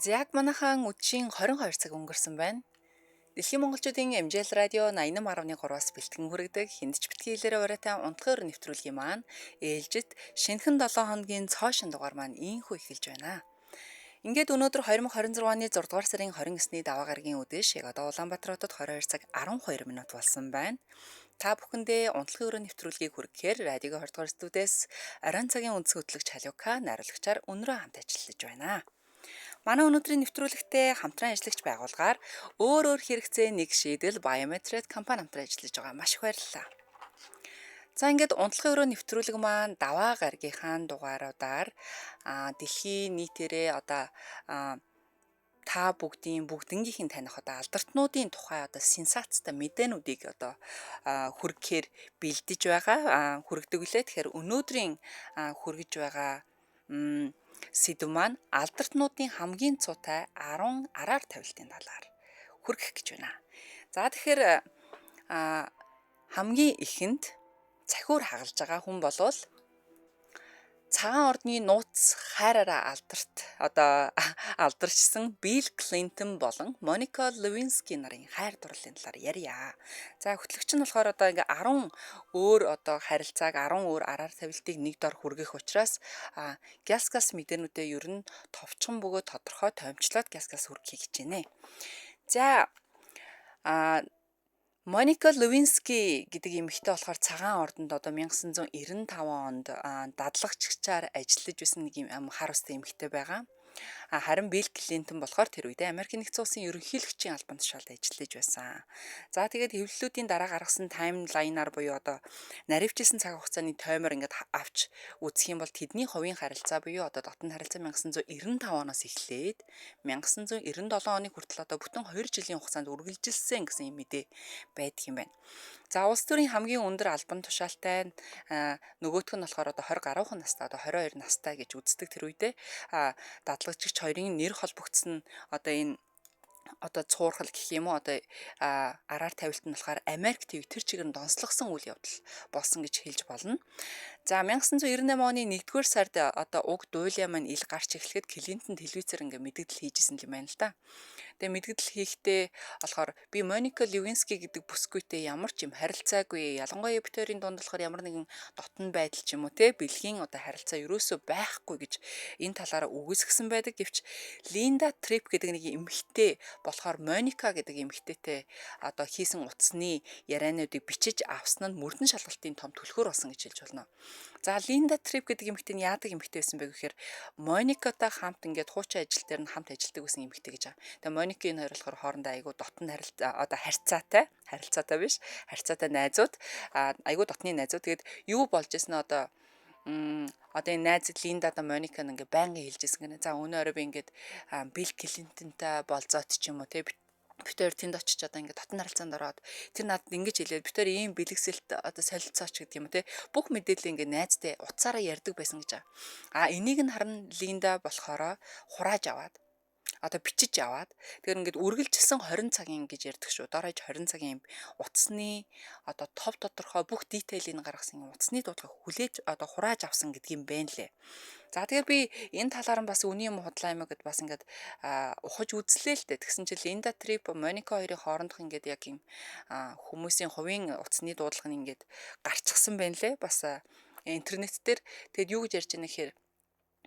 Яг манайхан үдшийн 22 цаг өнгөрсөн байна. Дэлхийн монголчуудын MJL радио 88.3-аас бэлтгэн хүргэдэг Хэнд ч битгий хэлээрээ ураатай унтлагын өрөө нэвтрүүлгийн маань ээлжит шинэхэн 7 хоногийн цоо шин дугаар маань ийнхүү эхэлж байна. Ингээд өнөөдөр 2026 оны 6 дугаар сарын 29-ний даваа гарагийн үдэш яг одоо Улаанбаатар хотод 22 цаг 12 минут болсон байна. Та бүхэндээ унтлагын өрөө нэвтрүүлгийг хүргэхээр радиогийн 20 дугаар студиэс оройн цагийн үндсэн хөтлөгч Халиука найруулагчаар өнөрөө хамт ажиллаж байна. Манай өнөөдрийн нэвтрүүлэгтээ хамтран ажиллагч байгууллагаар өөр өөр хэрэгцээ нэг шийдэл Biometric компани хамтран ажиллаж байгаа. Маш их баярлалаа. За ингээд унтлагын өрөө нэвтрүүлэг маань даваа гаргийнхаа дугааруудаар дэлхийн нийтээрээ одоо та бүгдийн бүгднгийнх нь таних одоо алдартнуудын тухай одоо сенсацтай мэдээнүүдийг одоо хүргэхээр бэлдэж байгаа, хүргэдэг үлээ. Тэгэхээр өнөөдрийн хүргэж байгаа сэдэв маань алдартнуудын хамгийн цуутай 10 араар тавилтын талаар хүргэх гэж байна. За тэгэхээр хамгийн ихэнд цахиур хагалж байгаа хүн болвол Цагаан ордны нууц хайраараа алдарт одоо алдарчсан Билл Клинтон болон Моника Левински нарын хайр дурлалын талаар ярья. За хөтлөгч нь болохоор одоо ингээ 10 өөр одоо харилцааг 10 өөр араар тавилтыг нэг дор хүргэх учраас гяс гас мэдээнүүдээ ер нь товчхон бөгөө тодорхой тоомчлоод гяс гас хүргэхийг хичээнэ. За Моника Левински гэдэг эмэгтэй болохоор Цагаан ордонд одоо 1995 онд дадлагчаар ажиллаж байсан нэг юм хар устай эмэгтэй байгаа. Харин Билл Клинтон болохоор тэр үедээ Америк нэгдсэн улсын ерөнхийлөгчийн албан тушаалд ажиллаж байсан. За тэгээд хэвлэлүүдийн дараа гаргасан timeline аар буюу одоо наривчилсан цаг хугацааны тоймор ингээд авч үзэх юм бол тэдний хувийн харилцаа буюу одоо дотны харилцаа 1995 оноос эхлээд 1997 оны хүртэл одоо бүтэн 2 жилийн хугацаанд үргэлжилсэн гэсэн юм мэдээ байдаг юм байна. За улс төрийн хамгийн өндөр албан тушаалтай нөгөөх нь болохоор одоо 20 гаруйхан настай, одоо 22 настай гэж үздэг тэр үедээ дадлагчигч хоёрын нэр холбогдсон одоо энэ одоо цуурхал гэх юм уу, одоо араар тавилт нь болохоор Америк ТV тэр чигээр нь донслогсон үйл явдал болсон гэж хэлж болно. За 1998 оны 1-р сард одоо уг дуулиа маань ил гарч эхлэхэд Клинтон телевизээр ингээ мэдгдэл хийжсэн юм байна л да. Тэгээ мэдгдэл хийхдээ болохоор би Моника Левински гэдэг бүсгүйтэй ямар ч юм харилцаагүй, ялангуяа бид хоёрын дунд болохоор ямар нэгэн дотн байдал ч юм уу те бэлгийн одоо харилцаа ерөөсөө байхгүй гэж энэ талаараа үгүйсгэсэн байдаг. Гэвч Линда Трип гэдэг нэг эмэгтэй болохоор Моника гэдэг эмэгтэйтэй одоо хийсэн утасны яриануудыг бичиж авсан нь мөрдөн шалгалтын том түлхүүр болсон гэж хэлж болно. За Линда Трип гэдэг эмэгтэй нь яадаг эмэгтэй байсан бэ гэхээр Моникатай хамт ингээд хуучин ажил дээр нь хамт ажилладаг байсан эмэгтэй гэж байгаа. Тэгээ Моника энэ хоёр болохоор хоорондоо айгүй дотн харилцаа одоо харьцаатай, харилцаатай биш, харьцаатай найзууд, айгүй дотны найзууд. Тэгээд юу болж исэн нь одоо одоо энэ найз Линда да Моника ингээ байнгын хэлжсэн гэнэ. За өнөө орой би ингээд Билл Клинтонтай болзоот ч юм уу те бид хоёр тэнд очиж одоо ингээд дотн харилцаанд ороод тэр надад ингэж хэлээд бид хоёр ийм бэлэгсэлт одоо солилцооч гэдэг юм те бүх мэдээлэл ингээд найзтай утсаараа ярьдаг байсан гэж байгаа. А энийг нь харна Линда болохоор хурааж аваад одоо бичиж аваад тэгэхээр ингээд үргэлжилсэн 20 цагийн гэж ярьдаг шүү. Дор хаяж 20 цагийн утасны одоо тов тодорхой бүх detail ийг гаргасан юм утасны дуудлага хүлээж одоо хурааж авсан гэдэг юм байна лээ. За тэгэхээр би энэ талаар нь бас үний юм худлаа юм гэд бас ингээд ухаж үзлээ л дээ. Тэгсэн чинь Линда Трип, Моника хоёрын хоорондох ингээд яг юм хүмүүсийн хувийн утасны дуудлага нь ингээд гарчихсан байна лээ. Бас интернет дээр тэгэд юу гэж ярьж байгаа нэхэр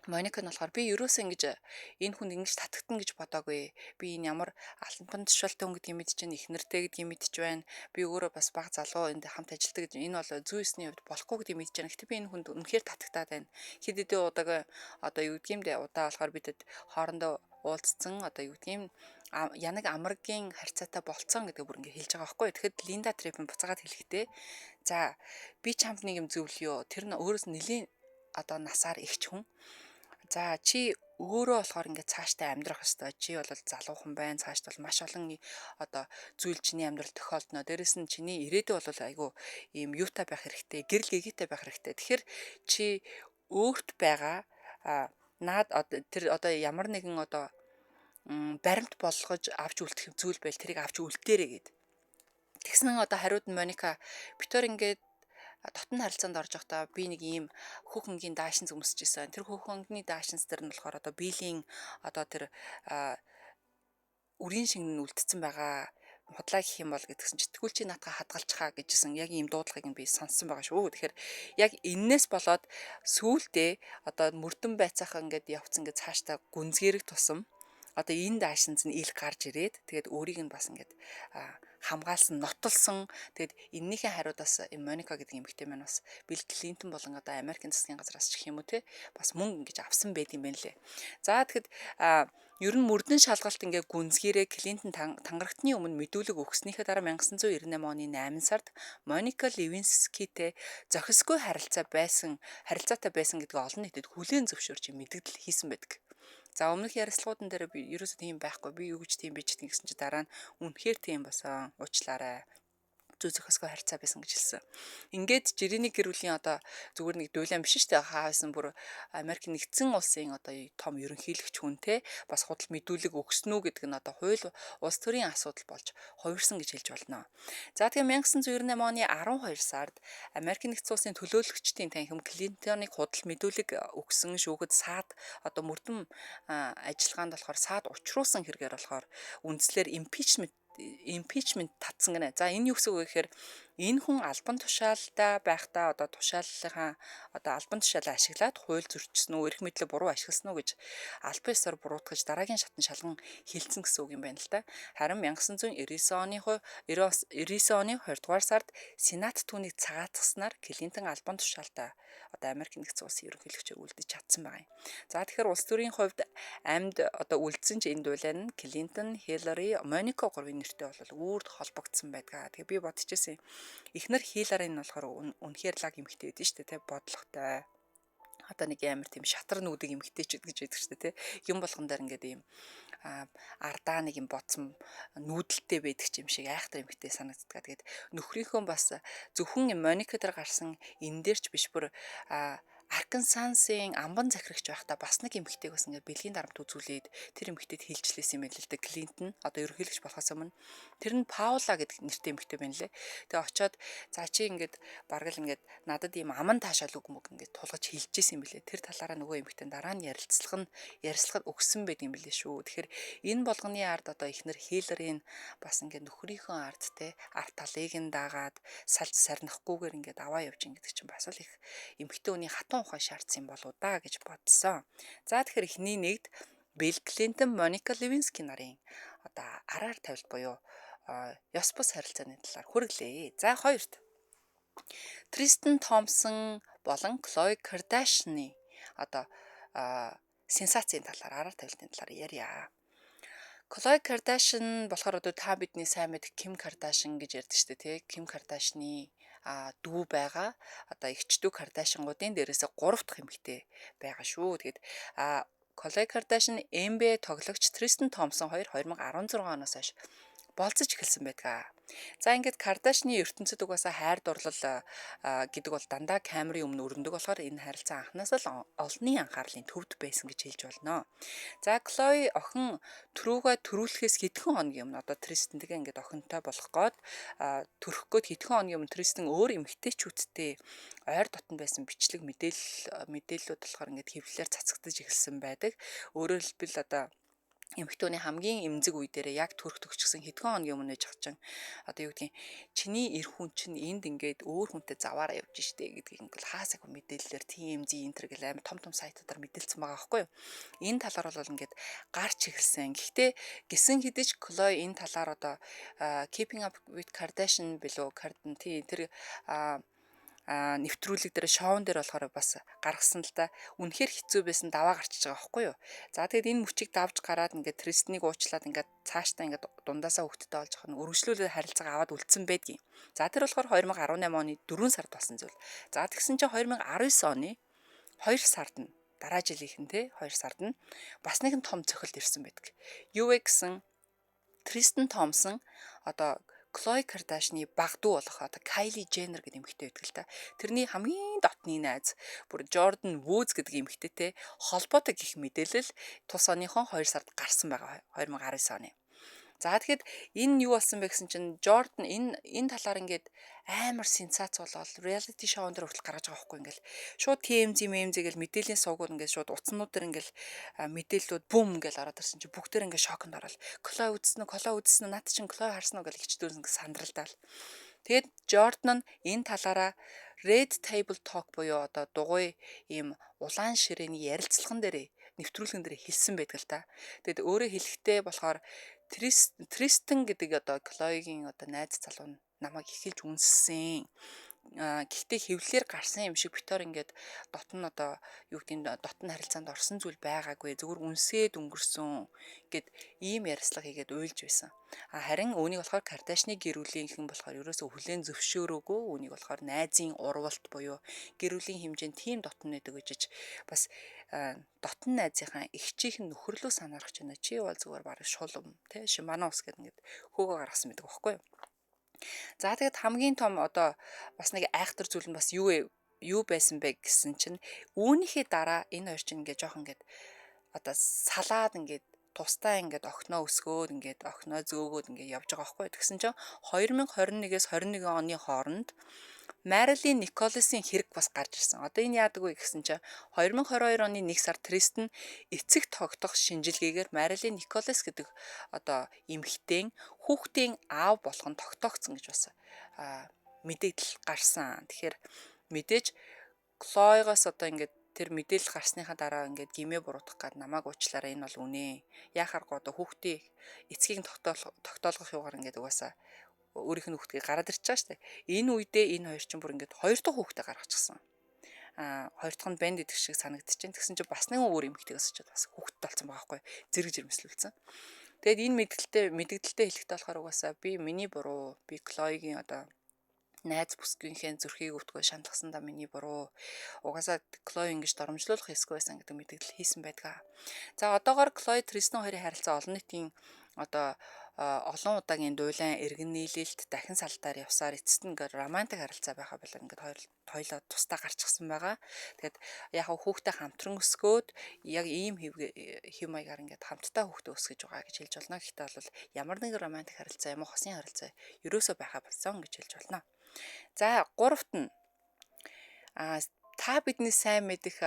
Моника нь болохоор би ерөөсөө ингэж энэ хүнд ингэж татагтана гэж бодоогүй. Би энэ ямар албан тушаалтай хүн гэдгийг мэдэж байна, их нэртэй гэдгийг мэдэж байна. Би өөрөө бас бага залуу энд хамт ажилладаг гэж энэ бол зүй ёсны хувьд болохгүй гэдгийг мэдэж байна. Гэхдээ би энэ хүнд үнэхээр татагтаад байна. Хэд хэдэн удааг одоо юу гэдгийг бэ удаа болохоор бидэд хоорондоо уулзсан одоо юу гэдгийг янаг амаргийн харьцаатай болцсон гэдэг бүр ингэ хэлж байгаа байхгүй. Тэгэхэд Линда Трипэн буцаагаад хэлэхдээ за би чамд нэг юм зөвлөё. Тэр нь өөрөөс нэлийн одоо насаар ихч хүн. За чи өөрөө болохоор ингээд цаашдаа амьдрах ёстой. Чи бол залуухан байна. Цаашд бол маш олон одоо зүйл чиний амьдрал тохиолдно. Дээрэс нь чиний ирээдүй бол айгүй ийм юутай байх хэрэгтэй. Гэрэл гэгээтэй байх хэрэгтэй. Тэгэхээр чи өөрт байгаа наад тэр одоо ямар нэгэн одоо баримт болгож авч үлдэх зүйл байл тэрийг авч үлдээрэй гэд. Тэгсэн одоо хариуд нь Моника бид хоёр ингээд дотн харилцаанд орж байхдаа би нэг ийм хөх өнгийн даашинз өмсөж исэн. Тэр хөх өнгөний даашинз дээр нь болохоор одоо Биллийн одоо тэр үрийн шинг нь үлдсэн байгаа, худлаа гэх юм бол гэдгсэн чи тэгвэл чи наадхаа хадгалчихаа гэжсэн яг ийм дуудлагыг нь би сонссон байгаа шүү. Тэгэхээр яг эннээс болоод сүүлдээ одоо мөрдөн байцаахан ингээд явцсан ингээд цаашдаа гүнзгийрэх тусам одоо энэ даашинз нь ил гарч ирээд, тэгээд өөрийг нь бас ингээд хамгаалсан, нотолсон. Тэгээд эннийхээ хариуд бас Моника гэдэг эмэгтэй маань бас Билл Клинтон болон одоо Америкийн засгийн газраас ч гэх юм уу те, бас мөнгө ингэж авсан байд юм байна лээ. За, тэгэхэд ер нь мөрдөн шалгалт ингээ гүнзгийрээ Клинтон тангарагтны өмнө мэдүүлэг өгснийхээ дараа 1998 оны 8 сард Моника Левинскитэй зохисгүй харилцаатай байсан гэдгийг олон нийтэд хүлээн зөвшөөрч мэдгдэл хийсэн байдаг. За, өмнөх ярилцлагуудан дээр би ерөөсөө тийм байхгүй. Би юу гэж тийм би ч гэсэн чи дараа нь үнэхээр тийм болсон. Уучлаарай, зүй зохисгүй харьцаа байсан гэж хэлсэн. Ингээд жирийн гэр бүлийн одоо зүгээр нэг дуйлан биш шүү дээ. Хаасан бүр Америк нэгдсэн улсын одоо том ерөнхийлөгч хүнтэй бас худал мэдүүлэг өгсөн үү гэдэг нь одоо хууль улс төрийн асуудал болж хувирсан гэж хэлж болно. За, тэгээ 1998 оны 12 сард Америк нэгдсэн улсын төлөөлөгчдийн танхим Клинтоныг худал мэдүүлэг өгсөн шүүхэд саад одоо мөрдөн ажиллагаанд болохоор саад учруулсан хэрэгээр болохоор үндслээр impeachment татсан гинэ. За, энэ юу гэсэн үг вэ гэхээр энэ хүн албан тушаалдаа байхдаа одоо тушааллынхаа одоо албан тушаалаа ашиглаад хууль зөрчсөн үү, эрх мэдлээ буруу ашигласан уу гэж албан ёсоор буруутгаж дараагийн шатанд шалган хилцэн гэсэн үг юм байна л да. Харин 1999 оны 20 дугаар сард Сенат түүнийг цагаатгаснаар Клинтон албан тушаалдаа одоо Америк нэгдсэн улсын ерөнхийлөгчөөр үлдэж чадсан байгаа юм. За, тэгэхээр улс төрийн хувьд амьд одоо үлдсэн ч энэ дуулаа нь Клинтон, Хиллари, Моника гурвын нэртэй бол үүрд холбогдсон байдаг. Тэгээ би бодчихсон. Эхнэр Хиллари нь болохоор үнэхээр лаг эмэгтэй байдаг шүү дээ, тэ, бодлоготой, одоо нэг амар тийм шатар нүүдэг эмэгтэйчүүд гэж байдаг шүү дээ, тэ. Юм болгон дээр ингээд ийм ардаа нэг юм бодсон нүүдэлтэй байдаг юм шиг айхтар эмэгтэй санагддаг. Тэгээд нөхрийнхөө бас зөвхөн Моника дээр гарсан энэ дээр ч биш, бүр Аркансасын амбан захирагч байхдаа бас нэг эмэгтэйг бас ингээд бэлгийн дарамт үзүүлээд тэр эмэгтэйд хилжлээсэн юм байна л да. Клинтон одоо ерөнхийлөгч болохоос өмнө тэр нь Паула гэдэг нэртэй эмэгтэй байна лээ. Тэгээ очоод за чи ингээд бараг л ингээд надад ийм аман таашаал үг мөг ингээд тулгаж хилжсэн юм билээ. Тэр талаараа нөгөө эмэгтэй дараа нь ярилцлага өгсөн байт юм билээ шүү. Тэгэхээр энэ болгоны ард одоо эхнэр Хилларийн бас ингээд нөхрийнхөө ард те ард талыг нь дагаад салж сарнихгүйгээр ингээд аваа явж ин гэдэг чинь бас л их эмэгтэй хүний хатуу ухаан шаардсан юм болоо да гэж бодсон. За, тэгэхээр эхний нэгд Билл Клинтон, Моника Левински нарын одоо араар тавилт буюу ёс бус харилцааны талаар хүргэлээ. За, хоёрт Тристан Томпсон болон Клой Кардашины одоо сенсацийн талаар, араар тавилтын талаар ярья. Клой Кардашин болохоор одоо та бидний сайн мэдэх Ким Кардашин гэж ярьдаг шүү дээ, тий. Ким Кардашны дүү байгаа. Одоо эгч дүү Кардашингуудын дээрээсээ 3 дахь эмэгтэй байгаа шүү. Тэгээд Клой Кардашин, NBA тоглогч Тристан Томпсон хоёр 2016 оноос хойш болзож эхэлсэн байдаг. За, ингээд Кардашны ертөнцид угаасаа хайр дурлал гэдэг бол дандаа камерын өмнө өрнөдөг болохоор энэ харилцаа анханасаа л олонний анхаарлын төвд байсан гэж хэлж болно. За, Клой охин Трүүгээ төрүүлэхээс хэдхэн хоногийн өмнө, одоо Тристэнтэйгээ ингээд охинтой болох гээд төрөх гээд хэдхэн хоногийн өмнө Тристэн өөр эмэгтэйчүүдтэй ойр дотно байсан бичлэг мэдээллүүд болохоор ингээд хэвлэлээр цацагдаж эхэлсэн байдаг. Өөрөөр хэлбэл одоо эмэгтэйний хамгийн эмзэг үе дээрээ яг төрөх төгсчихсөн хэдхэн хоногийн өмнө байж чинь одоо юу гэдгийг чиний эр хүн чинь энд ингээд өөр хүнтэй заваараа явж штэ гэдгийг ингээл хаасаагүй мэдээллээр TMZ энэ төр гэл амар том том сайтуудаар мэдээлсэн байгаа байхгүй юу. Энэ талаар бол ингээд гарч эхэлсэн. Гэхдээ гисэн хэдий ч Клой энэ талаар одоо Keeping Up with Kardashian билүү Kardashian тий тэр нэвтрүүлэг дээр, шоун дээр болохоор бас гаргасан л да. Үнэхээр хэцүү байсан, даваа гарчиж байгаа байхгүй юу. За, тэгээд энэ мөчийг давж гараад ингээд Тристнийг уучлаад ингээд цаашдаа ингээд дундаасаа хөвгттэй болж байгаа нь өргөжлүүлээд харилцаагаа аваад үлдсэн байдгийн. За, тэр болохоор 2018 оны 4 сард болсон зүйл. За, тэгсэн чинь 2019 оны 2 сард нь, дараа жилийнх нь те 2 сард нь бас нэгэн том цохилт ирсэн байдаг. Юу вэ гэсэн Тристан Томпсон одоо Клой Кардашны баг дүү болох одоо Кайли Дженнер гэдэг эмэгтэй байдаг л та. Тэрний хамгийн дотны найз бүр Жордан Вудс гэдэг эмэгтэйтэй холбоотой гэх мэдээлэл тус оныхон 2 сард гарсан байгаа, 2019 оны. За, тэгэхэд энэ юу болсон бэ гэсэн чинь Жордан энэ талаар ингээд амар сенсац болоод reality show дээр хүртэл гаргаж байгаа байхгүй, ингээл шууд TMZ MMZ гэл мэдээллийн сувгууд ингээд шууд утаснууд дээр ингээл мэдээллүүд бум ингээл ороод ирсэн чинь бүгдээр ингээд шоконд ороод, "Клой үзсэн үү, Клой үзсэн үү, наад чинь Клой харсан уу?" гэл хичдүүр ингээд сандралдаал. Тэгээд Жордан нь энэ талаараа Red Table Talk буюу одоо дугуй ийм улаан ширээний ярилцлаган дээр, нэвтрүүлгэн дээр хэлсэн байдаг л та. Тэгэд өөрөө хэлэхдээ болохоор Тристен гэдэг одоо Клоигийн одоо найз залуу нь намайг эхэлж үнссэн. Гэхдээ хэвлэлээр гарсан юм шиг бид хоёр ингээд дотн, одоо юу гэдгийг, дотн харилцаанд орсон зүйл байгаагүй, зүгээр үнсээд өнгөрсөн гэд ийм ярилцлага хийгээд уйлж байсан. А харин үүнийг болохоор Кардашны гэр бүлийнхэн болохоор ерөөсөө хүлээн зөвшөөрөөгүй, үүнийг болохоор найзын урвалт буюу гэр бүлийн хэмжээнд тийм дотн байдаг гэж, бас дотн найзынхаа эгчийнх нь нөхөрлөө санаарах ч байна. Чи бол зүгээр бараг шулам тий шимана ус гэдэг ингээд хөөгөө гаргасан байдаг байхгүй юу? За, тэгэд хамгийн том одоо бас нэг айхтар зүйл нь бас юу байсан бэ гэсэн чинь үүнийхээ дараа энэ хоёр чинь ингээд жоох ингээд одоо салаад, ингээд тусдаа ингээд охиноо өсгөөд, ингээд охиноо зөөгөөд ингээд явж байгаа байхгүй. Тэгсэн чинь 2021-ээс 21 оны хооронд Марилин Николасын хэрэг бас гарч ирсэн. Одоо энэ яадаг вэ гэсэн чинь 2022 оны 1 сар Тристен эцэг тогтох шинжилгээгээр Марилин Николас гэдэг одоо эмэгтэйн хүүхдийн аав болох нь тогтоогдсон гэж бас мэдээлэл гарсан. Тэгэхээр мэдээж Клойгоос одоо ингээд тэр мэдээлэл гарсныхаа дараа ингээд гимээ буруутгах гад намайг уучлаарай, энэ бол үнэ. Яхааргүй одоо хүүхдийн эцгийг тогтоолгох юугаар ингээд угаасаа өөрийнх нь хүүхдийг гараад ирж байгаа шүү дээ. Энэ үедээ энэ хоёр чинь бүр ингээд хоёр дахь хүүхдээ гаргачихсан. Хоёр дахь нь банд идэх шиг санагдчихээн. Тэгсэн чинь бас нэгэн өөр эмэгтэйгээс очиод бас хүүхэдтэй болсон байгаа байхгүй. Зэрэг жирэмслүүлсэн. Тэгээд энэ мэдээлэлтэй хэлэхдээ болохоор угаасаа би, миний буруу, би Клойгийн одоо найз бүсгүйнхээ зүрхийг өвтгөө шаналгасан да, миний буруу. Угаасаа Клой ингэж доромжлуулах ёсгүй байсан гэдэг мэдээлэл хийсэн байдаг. За, одоогоор Клой Тристен хоёрын харилцаа олон нийтийн одоо олон удаагийн дуйлан эргэн нийлэлт дахин салдаар явсаар эцэст нь ингээд романтик харилцаа байхаа болоо ингээд хоёр хоёлоо тусдаа гарчихсан байгаа. Тэгээд яг хүүхдээ хамтран өсгөөд яг ийм хэв маягаар ингээд хамтдаа хүүхдээ өсгөж байгаа гэж хэлж болно. Гэхдээ бол ямар нэгэн романтик харилцаа юм уу, хосын харилцаа ерөөсөө байхаа болсон гэж хэлж болно. За, гуравт нь та бидний сайн мэдэх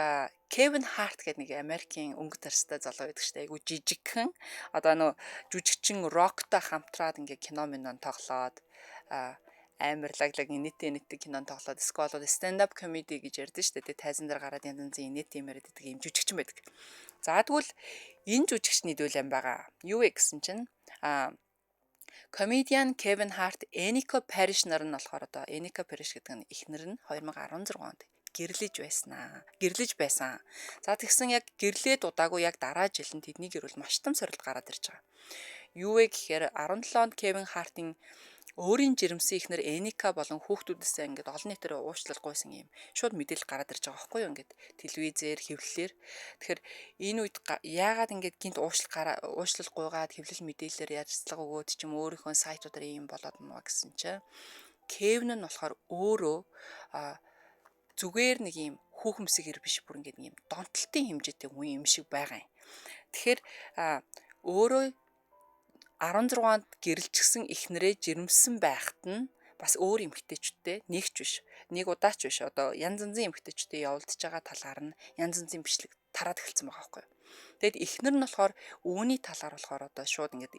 Кевин Харт гэдэг нэг Америкийн өнгө тарстай залуу байдаг шүү дээ. Айгу жижигхэн. Одоо нөө жүжигчин Роктой хамтраад ингээ кино минон тоглоод, амар лаглаг инээтэй инээтэй кинон тоглоод, эсвэл stand up comedy гэж ярьдэн шүү дээ. Тайзан дээр гараад янз янзын инээтэй юм яриад байдаг юм жүжигчин байдаг. За, тэгвэл энэ жүжигчний дуйлан байгаа. Юу вэ гэсэн чинь комедиан Кевин Харт, Эника Париш нар нь болохоор одоо Эника Париш гэдэг нь эхнэр нь 2016 онд гэрлэж байснаа. Гэрлэж байсан. За, тэгсэн яг гэрлээд удаагүй яг дараа жил нь тэдний гэр бүл маш том сорилт гараад ирж байгаа. Юу вэ гэхээр 17 онд Кевин Хартын өөрийн жирэмсэн эхнэр Эника болон хүүхдүүдээсээ ингээд олон нийтээр уучлал гуйсан юм шууд мэдээлэл гараад ирж байгаа байхгүй юу, ингээд телевизээр, хэвлэлээр. Тэгэхээр энэ үед яагаад ингээд гинт уучлал гуйгаад, хэвлэл мэдээлэлээр ярилцлага өгөөд ч юм, өөрийнхөө сайтуудаар ийм болоод нуа гэсэн чинь Кевин нь болохоор өөрөө зүгээр нэг юм хүүхэмсгэр биш, бүр ингээд нэг юм донтолтын хэмжээтэй хүн юм шиг байгаа юм. Тэгэхээр өөрөө 16 онд гэрэлжсэн эхнэрээ жирэмсэн байхад нь бас өөр эмэгтэйчүүдтэй нэг ч биш, нэг удаач биш, одоо янз янзын эмэгтэйчүүдтэй явуулдаж байгаа талаар нь янз янзын бичлэг тараад эхэлсэн байгаа байхгүй юу. Тэгэд эхнэр нь болохоор үүний талаар болохоор одоо шууд ингээд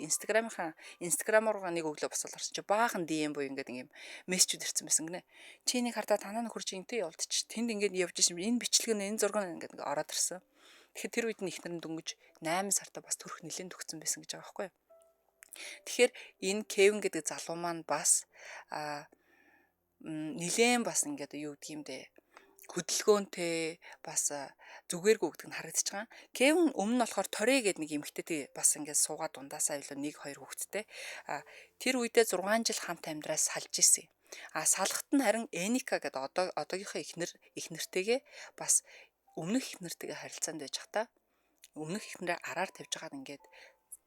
Инстаграм руугаа нэг өглөө босоод орсон чи баахан DM буюу ингээд юм мессежүүд ирсэн байсан гинэ. Чи нэг хардаа танаа нөхөр чи энтэй явуулдчих. Тэнд ингээд явж ирсэн, энэ бичлэг нь, энэ зураг нь ингээд ороод ирсэн. Тэгэхээр тэр үед нь эхнэр нь дөнгөж 8 сартаа бас төрөх нэлээд төгссөн байсан гэж байгаа байхгүй юу. Тэгэхээр энэ Кевин гэдэг залуу маань бас нилээн бас ингээд юу гэдг юм бэ, хөдөлгөөнтэй, бас зүгээргүй гэдэг нь харагдаж байгаа. Кевин өмнө нь болохоор Торе гэдэг нэг эмэгтэйтэй бас ингээд суугаад дундаасаа илүү нэг хоёр хүүхэдтэй. Тэр үедээ 6 жил хамт амьдраа салж исэн. А салахт нь харин Эника гэдэг одоо одоогийнхоо эхнэр эхнэртэйгээ бас өмнөх эхнэртэйгээ харилцаанд байж байхдаа өмнөх эхнэрээ араар тавьж байгаад ингээд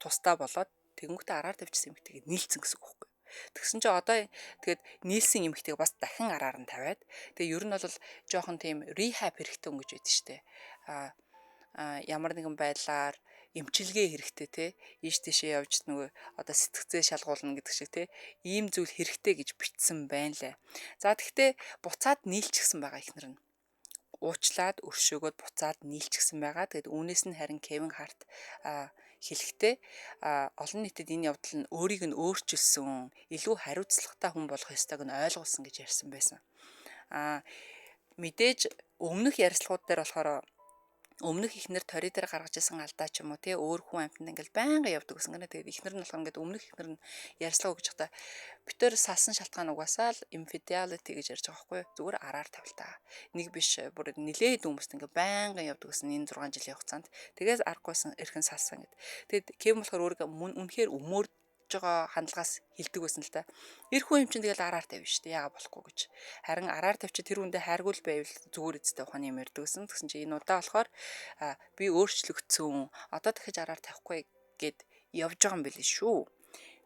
тусдаа болоод, тэгэнгүүтээ араар тавьчихсан эмэгтэйгээ нийлцэн гэсэн үг байхгүй. Тэгсэн чинь одоо тэгээд нийлсэн эмэгтэйг бас дахин араар нь тавиад, тэгээ ер нь бол жоохон тийм rehab хэрэгтэй хүн гэж байдаг штэ. А ямар нэгэн байдлаар эмчилгээ хэрэгтэй те, ийш тийшээ явж нөгөө одоо сэтгцээ шалгуулна гэдэг шиг те, ийм зүйл хэрэгтэй гэж бичсэн байна лээ. За, тэгтээ буцаад нийлчихсэн байгаа эхнэр нь уучлаад, өршөөгөөд буцаад нийлчихсэн байгаа. Тэгээд үүнээс нь харин Кевин Харт хэлэхдээ олон нийтэд энэ явдал нь өөрийг нь өөрчилсөн, илүү хариуцлагатай хүн болох ёстойг нь ойлгуулсан гэж ярьсан байсан. Мэдээж өмнөх ярилцлагууд дээр болохоор өмнөх эхнэр торий дээр гаргаж исэн алдаа ч юм уу тий, өөр хүн амьтанд ингээл байнга явдаг гэсэн гэнэ. Тэгээд эхнэр нь болохоор ингээд өмнөх эхнэр нь ярилцлага өгч байхдаа бид тэр салсан шалтгаан угаасаа л infidelity гэж ярьж байгаа байхгүй юу? Зүгээр араар тавилтаа. Нэг биш, бүр нилээд хүмүүст ингээд байнга явдаг гэсэн энэ 6 жилийн хугацаанд. Тэгээс аргагүйсэн эрхэн салсан гэд. Тэгээд Кевин болохоор өөрийгөө үнэхээр өмөөр байгаа хандлагаас хилдэг байсан л та. Эр хүн юм чинь тэгэл араар тавина шүү дээ. Яага болохгүй гэж. Харин араар тавьчих тэр хүндээ хайргүй л байвал зүгээр эцтэй ухааны юм ярьдаг гэсэн. Тэгсэн чинь энэ удаа болохоор би өөрчлөгдсөн. Одоо дахиж араар тавихгүй гэд явж байгаа юм билээ шүү.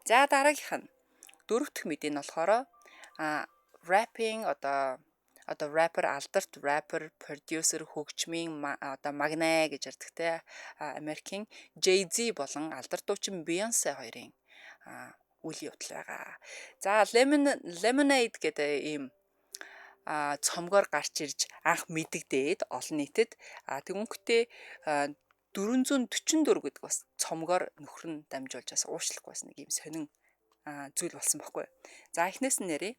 За, дараагийнх нь дөрөв дэх мэдээ нь болохоор rapping одоо рэпер, алдарт рэпер, продюсер, хөгжмийн одоо магнай гэж ярьдаг те, Америкийн Jay-Z болон алдарт дуучин Beyoncé хоёрын үйл явдал байгаа. За, Lemonade гэдэг ийм цомгоор гарч ирж анх мэдэгдээд олон нийтэд тэгүнхтэй 444 гэдэг бас цомгоор нөхөр нь дамжуулж бас уучлахгүй бас нэг ийм сонин зүйл болсон байхгүй. За, эхнээс нь нэрээ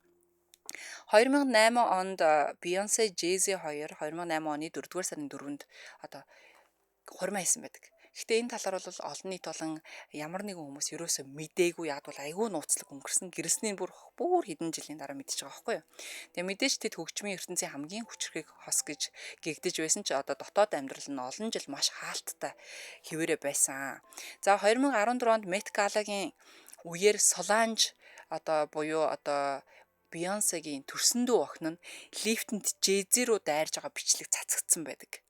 2008 онд Beyoncé, Jay-Z хоёр 2008 оны 4-р сарын 4-нд одоо хурмаа хийсэн байдаг. Гэхдээ энэ талаар бол олон нийт болон ямар нэгэн хүмүүс ерөөсөө мдээгүй. Яг бол айгүй нууцлаг өнгөрсөн. Гэрэлсний бүр бүр хэдэн жилийн дараа мэдчихэж байгаа байхгүй юу. Тэгээ мэдээж тэд хөгжмийн ертөнцийн хамгийн хүчрхэг хос гэж гэгдэж байсан ч одоо дотоод амьдрал нь олон жил маш хаалттай хэвээрээ байсан. За, 2014 онд Met Gala-гийн үеэр Solange одоо буюу одоо Beyoncé-гийн төрсөн дүү охин нь лифтэнд Jay-Z рүү дайрж байгаа бичлэг цацагдсан байдаг.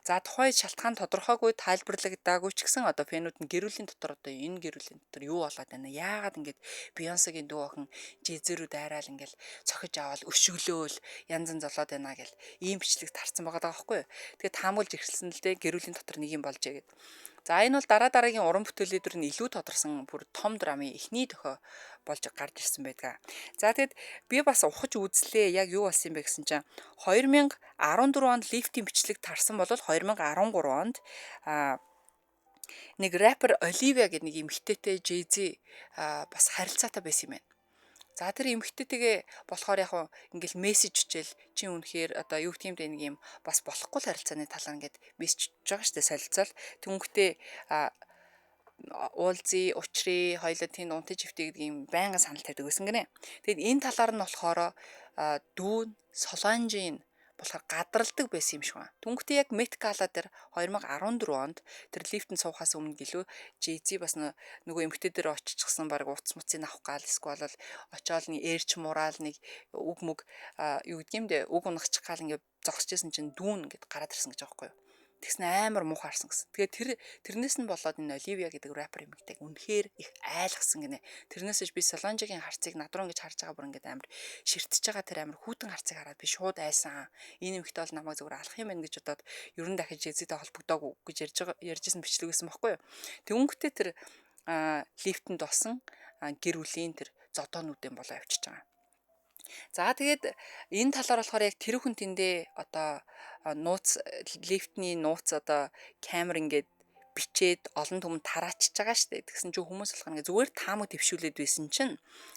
За, тухайн шалтгаан тодорхойгүй тайлбарлагдаагүй ч гэсэн одоо fan үүд нь гэр бүлийн дотор, одоо энэ гэр бүлийн дотор юу болоод байна? Яагаад ингэж Beyoncé-гийн дүү охин Jay-Z рүү дайраал, ингээл цохиж аваад өшөглөөл янз янз болоод байна гэл ийм бичлэг тарцсан байгаа байхгүй юу? Тэгээд таамаглаж эхэлсэн л дээ, гэр бүлийн дотор нэг юм болжээ гэд. За, энэ бол дараа дараагийн уран бүтээлүүд төр нь илүү тодорсон бүр том драмын эхний дохио болж гарч ирсэн байдаг. За, тэгэд би бас ухаж үзлээ, яг юу болсон юм бэ гэсэн чинь 2014 онд лифтийн бичлэг тарсан бол 2013 онд нэг рэпер Оливия гэдэг нэг эмэгтэйтэй Jay-Z бас харилцаатай байсан юм байна. За, тэр эмэгтэйтэйгээ болохоор яг ингээл мессеж бичээл, чи үнэхээр одоо юу гэх юм бэ, нэг юм бас болохгүй л харилцааны талаар ингээд мессеж бичиж байгаа штэ, солилцоол. Тэнгүүтээ уулзъя, учрыг, хоёлоо тэнд унтаж ивтэй гэдэг юм байнга санал тавьдаг байсан гинэ. Тэгэд энэ талаар нь болохоор дүү Соланжийн болохоор гадралдаг байсан юм шиг байна. Түнхтээ яг Met Gala дээр 2014 онд тэр лифтэнд суухаас өмнө гэлөө Jay-Z бас нөгөө эмэгтэй дээр оччихсан, баг утас муцыг авах гал эсвэл бол очиод нэг ээрч мураал нэг үг мүг юу гэдгийм дээ, үг унахчих гал ингээд зогсож исэн чинь дүүн ингээд гараад ирсэн гэж байгаа байхгүй юу. Тэгсэн амар муухай харсан гэсэн. Тэгээд тэрнээс нь болоод энэ Оливия гэдэг рэпер эмэгтэйг үнэхээр их айлгсан гинэ. Тэрнээс би Солонжигийн харцыг над руу ингэж харж байгаа, бүр ингэж амар ширтэж байгаа тэр амар хүйтэн харцыг хараад би шууд айсан. Энэ эмэгтэй бол намайг зүгээр алах юм байна гэж бодоод ер нь дахиж Jay-Z-тэй холбогдоогүй гэж ярьж байгаа ярьжсэн бичлэг байсан байхгүй юу. Тэнгүүтээ тэр лифтэнд болсон гэр бүлийн тэр зодоонуудын болоо явчихж байгаа. За, тэгээд энэ талаар болохоор яг тэр хүн тэндээ одоо нууц лифтний нууц одоо камер ингээд бичээд олон түмэн тараачж байгаа шүү дээ. Тэгсэн чинь хүмүүс болохоор ингээ зүгээр таамаг дэвшүүлээд байсан чинь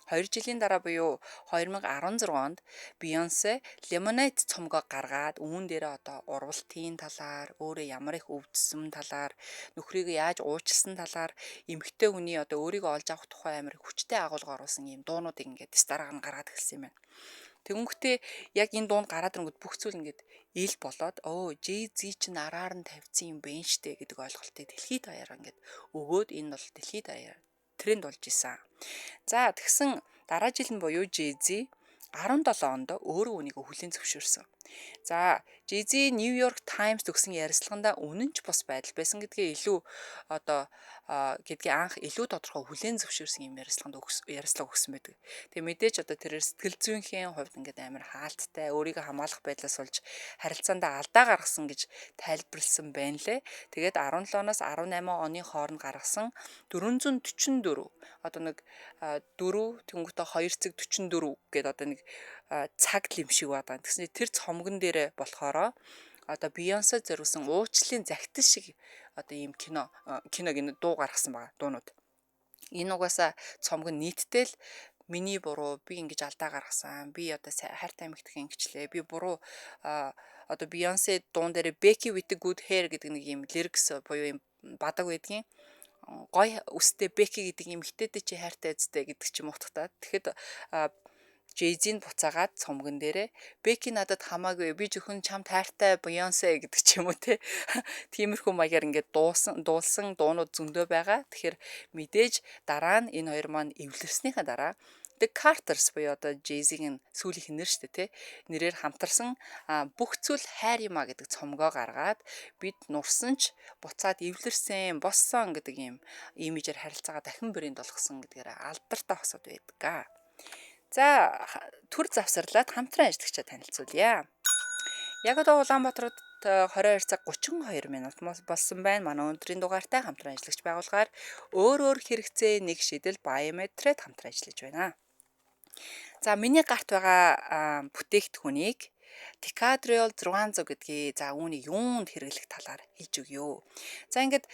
2 жилийн дараа буюу 2016 онд Beyoncé Lemonade цомгоо гаргаад үүн дээрээ одоо урвалтын талаар, өөрөө ямар их өвдсөн талаар, нөхрийгөө яаж уучлсан талаар, эмэгтэй хүний одоо өөрийгөө олж авах тухай амар хүчтэй агуулга оруулсан ийм дуунуудыг ингээд дараагаар нь гаргаад эхэлсэн юм байна. Тэнгүүтээ яг энэ дуунд гараад ирэнгүүт бүх зүйл ингээд ил болоод, өө, Jay-Z чинь араар нь тавьсан юм бэ штэ гэдэг ойлголтыг дэлхийд даяараа ингээд өгөөд энэ бол дэлхийд даяараа тренд болж исэн. За, тэгсэн дараа жил нь буюу Jay-Z 17 онд өөрөө үүнийг хүлээн зөвшөөрсөн. За, Jay-Z New York Times өгсөн ярилцлаганда үнэн ч бус байдал байсан гэдгээ илүү одоо гэдгийг анх илүү тодорхой хүлээн зөвшөөрсөн юм ярилцлага өгсөн байдаг. Тэгээ мэдээж одоо тэрээр сэтгэл зүйнхийн хувьд ингээд амар хаалттай, өөрийгөө хамгаалах байдлаас болж харилцаандаа алдаа гаргасан гэж тайлбарлсан байна лээ. Тэгээд 17-оос 18 оны хооронд гаргасан 444 одоо нэг 4 тэнгуүтэ 2.44 гээд одоо нэг цаг юм шиг байна. Тэгсэн тэр цомгон дээрээ болохоро одоо Бейонсе зориулсан уучлалын загтал шиг одоо ийм кино кино гэнэ дуу гаргасан байгаа дуунууд. Энэ угаасаа цомог нь нийтдээ л миний буруу, би ингэж алдаа гаргасан, би одоо хайртай эмэгтэйг ингэчлээ, би буруу, одоо Бейонсе дуун дээр Becky with the good hair гэдэг нэг ийм lyrics буюу ийм бадаг байдгийн, гой үстэй Becky гэдэг эмэгтэйдээ чи хайртай үстэй гэдэг ч юм утгатай. Тэгэхэд Jay-Z-н буцаагаад цомгон дээрээ "Becky надад хамаагүй, би зөвхөн чамд хайртай, Beyoncé" гэдэг ч юм уу те. Тиймэрхүү маягаар ингээд дуулсан дуунууд зөндөө байгаа. Тэгэхээр мэдээж дараа нь энэ хоёр маань эвлэрснийхаа дараа The Carters буюу одоо Jay-Z-ийн сүүлийн нэр шүү дээ тий. Нэрээр хамтарсан "Бүх зүйл хайр юм а" гэдэг цомгоо гаргаад бид нурсан ч буцаад эвлэрсэн, боссон гэдэг ийм имижээр харилцаагаа дахин брэнд болгосон гэдгээр алдартай хосууд байдаг. За, төр завсарлаад хамтран ажиллагчаа танилцуулъя. Яг одоо Улаанбаатарт 22 цаг 32 минут болсон байна. Манай өнөөдрийн дугаартай хамтран ажиллагч байгууллагаар өөр өөр хэрэгцээ нэг шидэл Biometrед хамтран ажиллаж байна. За, миний гарт байгаа бүтээгдэхүүнийг Tecadriol 600 гэдгийг, за, үүнийг юунд хэрэглэх талаар хэлж өгье. За, ингээд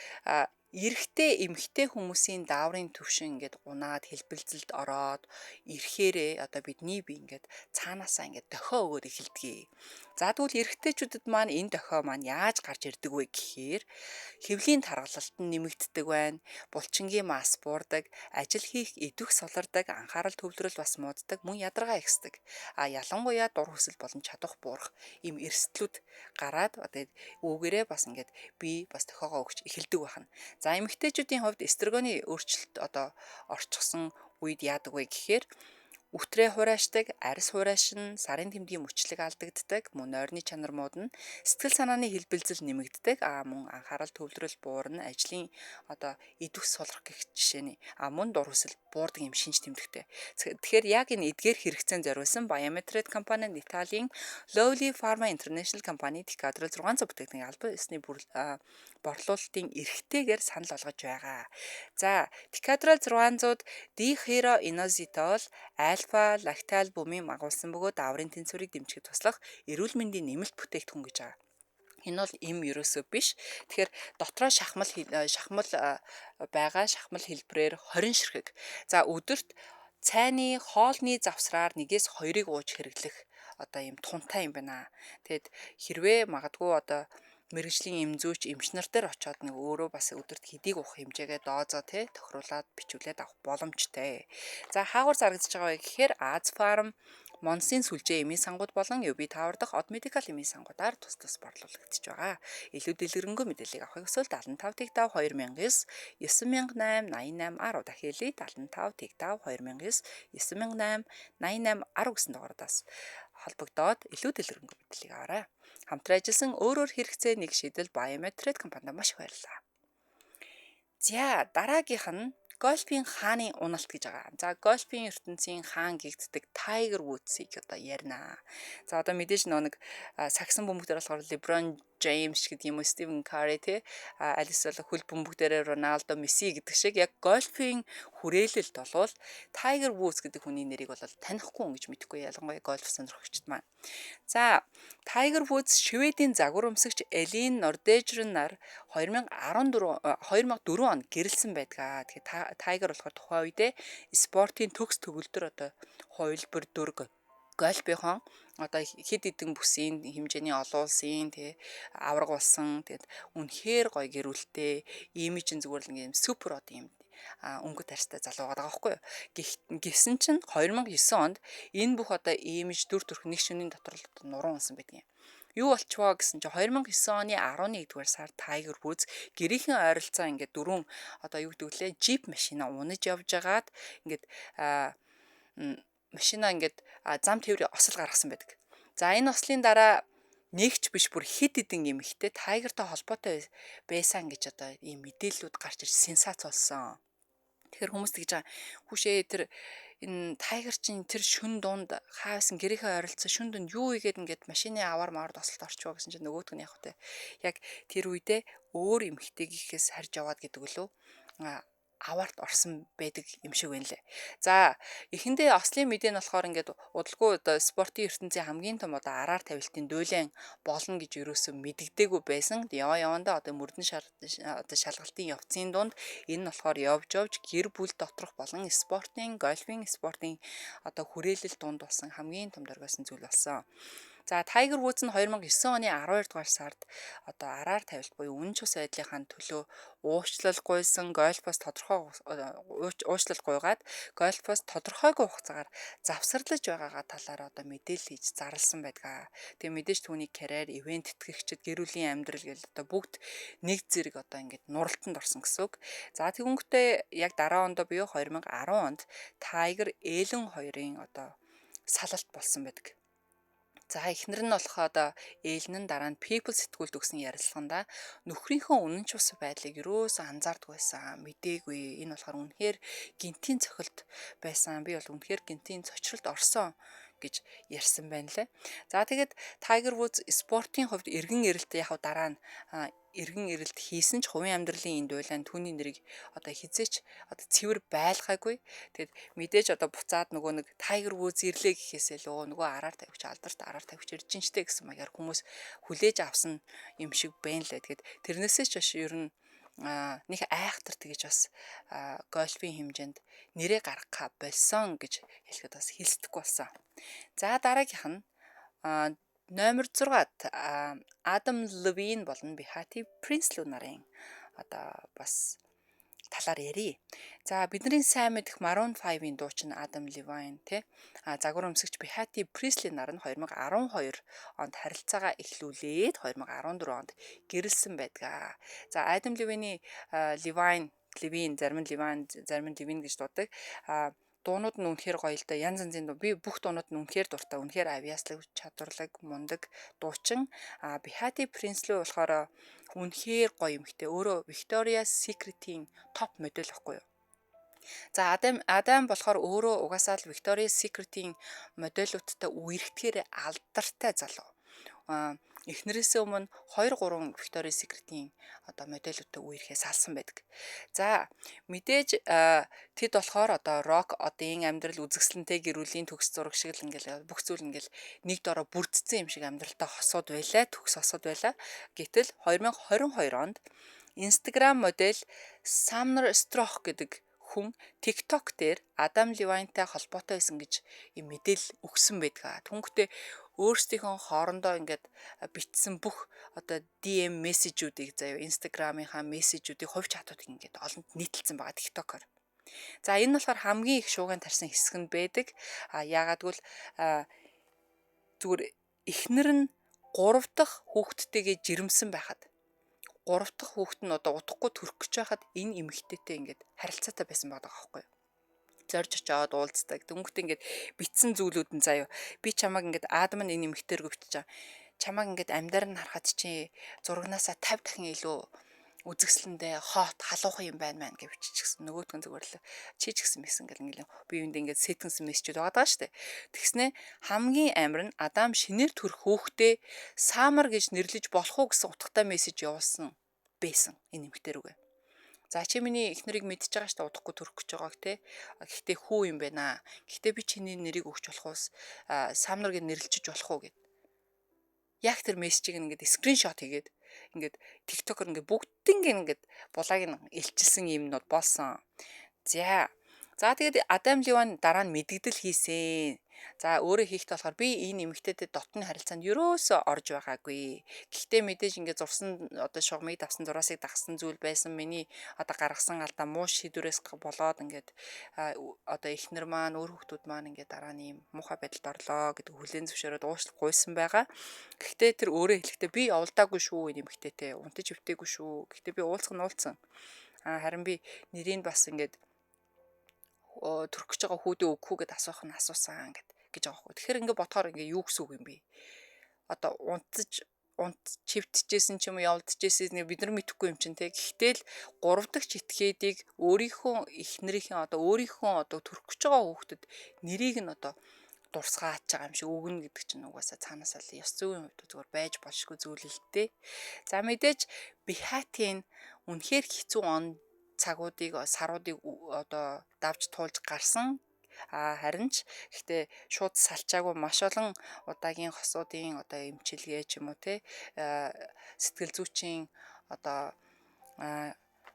эрэгтэй, эмэгтэй хүмүүсийн дааврын түвшин ингээд унаад хэлбэлзэлд ороод ирэхээрээ одоо бидний бие ингээд цаанаасаа ингээд дохио өгөөд эхэлдэг. За, тэгвэл эрэгтэйчүүдэд маань энэ дохио маань яаж гарч ирдэг вэ гэхээр хэвлийн таргалалт нь нэмэгддэг байна, булчингийн масс буурдаг, ажил хийх идэвх сулардаг, анхаарал төвлөрөл бас мууддаг, мөн ядаргаа ихсдэг. А ялангуяа дур хүсэл болон чадвах буурах ийм эрсдлүүд гараад одоо үүгээрээ бас ингээд бие бас дохиогоо өгч эхэлдэг байна. За, эмэгтэйчүүдийн хувьд эстрогены өөрчлөлт одоо орчихсон үед яадаг вэ гэхээр үтрээ хураашдаг, арьс хураашна, сарын тэмдгийн мөчлөг алдагддаг, мөн нойрны чанар муудна, сэтгэл санааны хэлбэлзэл нэмэгддэг, а мөн анхаарал төвлөрөл буурна, ажлын одоо идэвх сулрах гэх жишээний, а мөн дур хүсэл буурдаг юм шинж тэмдэгтэй. Тэгэхээр яг энэ эдгээр хэрэгцээнд зориулсан Biometred компани, Италийн Lovely Pharma International компани Tecadrol 600 бүтээгдэхүүний албан ёсны борлуулалтын эрхтэйгээр санал болгож байгаа. За, Tecadrol 600 дихироинозитол, альфа лакталбумин агуулсан бөгөөд дааврын тэнцвэрийг дэмжихэд туслах эрүүл мэндийн нэмэлт бүтээгдэхүүн гэж байгаа. Энэ бол эм ерөөсөө биш. Тэгэхээр дотроо шахмал байгаа, шахмал хэлбэрээр 20 ширхэг. За, өдөрт цайны хоолны завсраар нэгээс хоёрыг ууж хэрэглэх одоо ийм тунтай юм байна. Тэгэд хэрвээ магадгүй одоо мэргэжлийн эм зүйч, эмч нар дээр очиод нэг өөрөө бас өдөрт хэдийг уух хэмжээгээ дозоо те тохируулаад бичүүлээд авах боломжтой. За, хаагур зарагдаж байгаа вэ гэхээр Аз Фарм, Монсын сүлжээ эмийн сангууд болон UB Tower дахь Од Medical эмийн сангуудаар тус тус борлуулагдаж байгаа. Илүү дэлгэрэнгүй мэдээллийг авахыг хүсвэл 75 5 2009 9008 88 10, дахиад 75 5 2009 9008 88 10 гэсэн дугаараас холбогдоод илүү дэлгэрэнгүй мэдээллийг аваарай. Хамтран ажилласан өөр өөр хэрэгцээ нэг шийдэл Biometric компанид маш их баярлалаа. За, дараагийнх нь гольфын хааны уналт гэж байгаа. За, гольфын ертөнцийн хаан гэгддэг Tiger Woods-ыг одоо ярина. За, одоо мэдээж нөө нэг сагсан бөмбөг дээр болохоор LeBron James гэдэг юм уу, Stephen Curry те, аль эсвэл хөл бөмбөг дээр Роналдо, Месси гэдэг шиг яг гольфын хүрээлэлд болвол Tiger Woods гэдэг хүний нэрийг бол танихгүй хүн гэж мэдэхгүй, ялангуяа гольф сонирхогчд маань. За, Tiger Woods Шведийн загвар өмсөгч Элин Нордежрен нар 2014 2004 онд гэрлэсэн байдаг. Тэгэхээр Tiger болохоор тухайн үедээ спортын төгс төгөлдөр одоо хувилбар дүрг гольфынхон одоо хэд хэдэн бүсийн хэмжээний олон улсын тий аварга болсон. Тэгээд үнэхээр гоё гэрүүлтэй, имиж нь зүгээр л ингээм супер одоо юм өнгө тарьстай залуу байгаа байхгүй юу. Гэсэн чинь 2009 онд энэ бүх одоо имиж, дүр төрх нэг шөнийн дотор л нуруу унсан байдаг юм. Юу болчихвоо гэсэн чинь 2009 оны 11-р сар Tiger Woods гэрийнхэн ойролцоо ингээд дөрвөн одоо юу гэдэг лээ джип машина унаж явж байгаад ингээд машина ингээд зам тээврийн осол гаргасан байдаг. За, энэ ослын дараа Нэгч биш, бүр хэд хэдэн эмэгтэй Тайгертай холбоотой байсан гэж одоо ийм мэдээллүүд гарч ирж сенсац болсон. Тэгэхээр хүмүүс тэгж байгаа. Хүүшээ, тэр энэ Тайгер чинь тэр шүн дунд хаасан гэрийнхээ ойролцоо шүн дунд юу игээд ингээд машины аваар маар тосолд орчвоо гэсэн чинь нөгөөдг нь яг хөтэ яг тэр үедээ өөр эмэгтэйгийнхээс харж яваад гэдэг лөө аваарт орсон байдаг юм шиг байна лээ. За, эхэндээ Ослын мэдээ нь болохоор ингээд удалгүй одоо спортын ертөнцийн хамгийн том одоо араар тавилтын дуйлан болно гэж ерөөсөө мэддэггүй байсан. Яваа явандаа одоо мөрдөн одоо шалгалтын явцын дунд энэ нь болохоор явж явж гэр бүл доторх болон спортын, гольфын спортын одоо хүрээлэл дунд болсон хамгийн том дөргөөсөн зүйл болсон. За, Tiger Woods нь 2009 оны 12 дугаар сард одоо араар тавилт буюу үнэн чус байдлынхаа төлөө уучлал гуйсан, гольфоос тодорхой уучлал гуйгаад гольфоос тодорхойгүй хугацаагаар завсарлаж байгаагаа талаар одоо мэдээлэл хийж зарласан байдаг. Тэгээ мэдээж түүний карьер, ивент тэтгэгчид, гэр бүлийн амьдрал гэл одоо бүгд нэг зэрэг одоо ингээд нуралтанд орсон гэсэн үг. За, тэгэнгүүтээ яг дараа ондоо буюу 2010 онд Tiger Ellen хоёрын одоо салалт болсон байдаг. За, эхнэр нь болохоор одоо Эллен нь дараа нь People сэтгүүлд өгсөн ярилцлаганда нөхрийнхөө үнэн чус байдлыг ерөөсөө анзаардаг байсан, мдээгүй. Энэ болохоор үнэхээр гинтийн цохилт байсан. Би бол үнэхээр гинтийн цочролд орсон гэж ярьсан байна лээ. За, тэгээд Tiger Woods спортын хувьд эргэн ирэлт яг дараа нь эргэн ирэлт хийсэн ч хувийн амьдралын энэ дуйлаа түүний нэрийг одоо хизээч одоо цэвэр байлгаагүй. Тэгээд мэдээж одоо буцаад нөгөө нэг Tiger Woods ирлээ гэхээсээ л нөгөө араар тавигч, алдарт араар тавигч ирж штэ гэсэн маягаар хүмүүс хүлээж авсан юм шиг байна лээ. Тэгээд тэрнээсээ ч бас ер нь нэг айхтар тэгэж бас гольфын хэмжээнд нэрээ гаргахаа болсон гэж хэлэхэд бас хэлцдэггүй болсон. За, дараагийнх нь номер 6 Адам Левин болон Бехати Принслүү нарын одоо бас талаар ярья. За, бидний сайн мэдэх Maroon 5-ын дуучин Адам Левайн тий загвар өмсөгч Бехати Присли нар нь 2012 онд харилцаагаа эхлүүлээд 2014 онд гэрлэсэн байдаг. За, Адам Левины Левайн, Левин, зарим нь Левайн, зарим нь Левин гэж дуудаг. Дуунууд нь үнэхээр гоё л да. Янз янзын дуу. Би бүх дуунууд нь үнэхээр дуртай. Үнэхээр авьяаслаг, чадварлаг, мундаг дуучин. Бехати Принслүү болохоор үнэхээр гоё эмэгтэй. Өөрөө Victoria's Secret-ийн топ модель байхгүй юу? За, Адам болохоор өөрөө угаасаа л Victoria's Secret-ийн модельуудтай үерхдэхээр алдартай залуу. Эхнэрээсээ өмнө 2 3 Victoria's Secret-ийн одоо модельүүдтэй үерхээ салсан байдаг. За, мэдээж тэд болохоор одоо рок одын амьдрал, үзэсгэлэнтэй гэр бүлийн төгс зураг шиг л ингээл бүх зүйл ингээл нэг дороо бүрдсэн юм шиг амьдралтай хосууд байлаа, төгс хосууд байлаа. Гэтэл 2022 онд Instagram модель Sumner Stroh гэдэг хүн TikTok дээр Адам Левайнтай холбоотой байсан гэж юм мэдээлэл өгсөн байдаг. Түнхтээ өөрсдийнхөө хоорондоо ингээд бичсэн бүх одоо DM мессежүүдийг заяа, Instagram-ийнхаа мессежүүдийг хувь чатуудыг ингээд олонд нийтэлсэн байгаа TikTok-оор. За, энэ нь болохоор хамгийн их шуугиан тарьсан хэсэг нь байдаг. Яагаад гэвэл зүгээр эхнэр нь 3 дахь хүүхэдтэйгээ жирэмсэн байхад, 3 дахь хүүхэд нь одоо удахгүй төрөх гэж байхад энэ эмэгтэйтэй ингээд харилцаатай байсан байгаа байхгүй юу? Зорж очиод уулздаг. Дөнгөт ингээд битсэн зүйлүүд нь заяа. Би чамайг ингээд Адам нь энэ эмэгтэйргөө бичиж байгаа. Чамайг ингээд амьдаар нь харахад чи зурагнаасаа 50 дахин илүү үзэсгэлэндээ хот халуухан юм байна мэн гэж биччихсэн. Нөгөөдгөн зүгээр л чи ч гэсэн мэсэн гэл ингээл би юунд ингээд сэтгэнсэн мессежүүд байгаа даа штэ. Тэгснэ хамгийн амар нь Адам шинээр төрөх хөөхтэй Самар гэж нэрлэж болох уу гэсэн утгатай мессеж явуулсан байсан энэ эмэгтэй рүүгээ. За, чи миний эхнэрийг мэдчихэж байгаа шүү дээ, удахгүй төрөх гэж байгааг те. Гэхдээ хүү юм байна. Гэхдээ би чиний нэрийг өгч болох уус Самнар гэж нэрлэлчиж болох уу гэд. Яг тэр мессежийг ингээд screenshot хийгээд ингээд TikTok-оор ингээд бүгднийг ингээд булааг нь илчилсэн юмнууд болсон. За. За, тэгээд Адам Ливан дараа нь мэдгдэл хийсэн. За, өөрөө хийхдээ болохоор би энэ эмэгтэйтэй дотны харилцаанд ерөөсөө орж байгаагүй. Гэхдээ мэдээж ингээд зурсан одоо шугамыг давсан, зураасыг дагсан зүйл байсан. Миний одоо гаргасан алдаа, муу шийдвэрээс болоод ингээд одоо эхнэр маань, өөр хүүхдүүд маань ингээд дараа нь ийм муухай байдалд орлоо гэдэг хүлээн зөвшөөрөөд уучлал гуйсан байгаа. Гэхдээ тэр өөрөө хэлэхдээ би оволдоогүй шүү энэ эмэгтэйтэй, унтаж өвтээгүй шүү. Гэхдээ би уулзах нь уулзсан. Харин би нэрийг бас ингээд төрөх гэж байгаа хүүдээ өгөх үү гэд асуух нь асуусан гэд гэж байгаа байхгүй. Тэгэхээр ингээ бодохоор ингээ юу гэсэн үг юм бэ? одоо унтаж унт чивтжсэн ч юм уу, явдчихсэн бид нар мэдэхгүй юм чинь те. Гэхдээ л 3 дахь читгээдийг өөрийнхөө эхнэрийнхээ одоо өөрийнхөө одоо төрөх гэж байгаа хүүхдэд нэрийг нь одоо дурсгаач байгаа юм шиг өгнө гэдэг чинь угаасаа цаанаасаа л ёс зүйн хувьд зүгээр байж болшгүй зүйл л дээ. За, мэдээж Бихатын үнэхээр хэцүү он цагуудыг, саруудыг одоо давж туулж гарсан. Харин ч гэхдээ шууд салчаагүй, маш олон удаагийн хосуудын одоо эмчилгээ ч юм уу те, сэтгэл зүйчийн одоо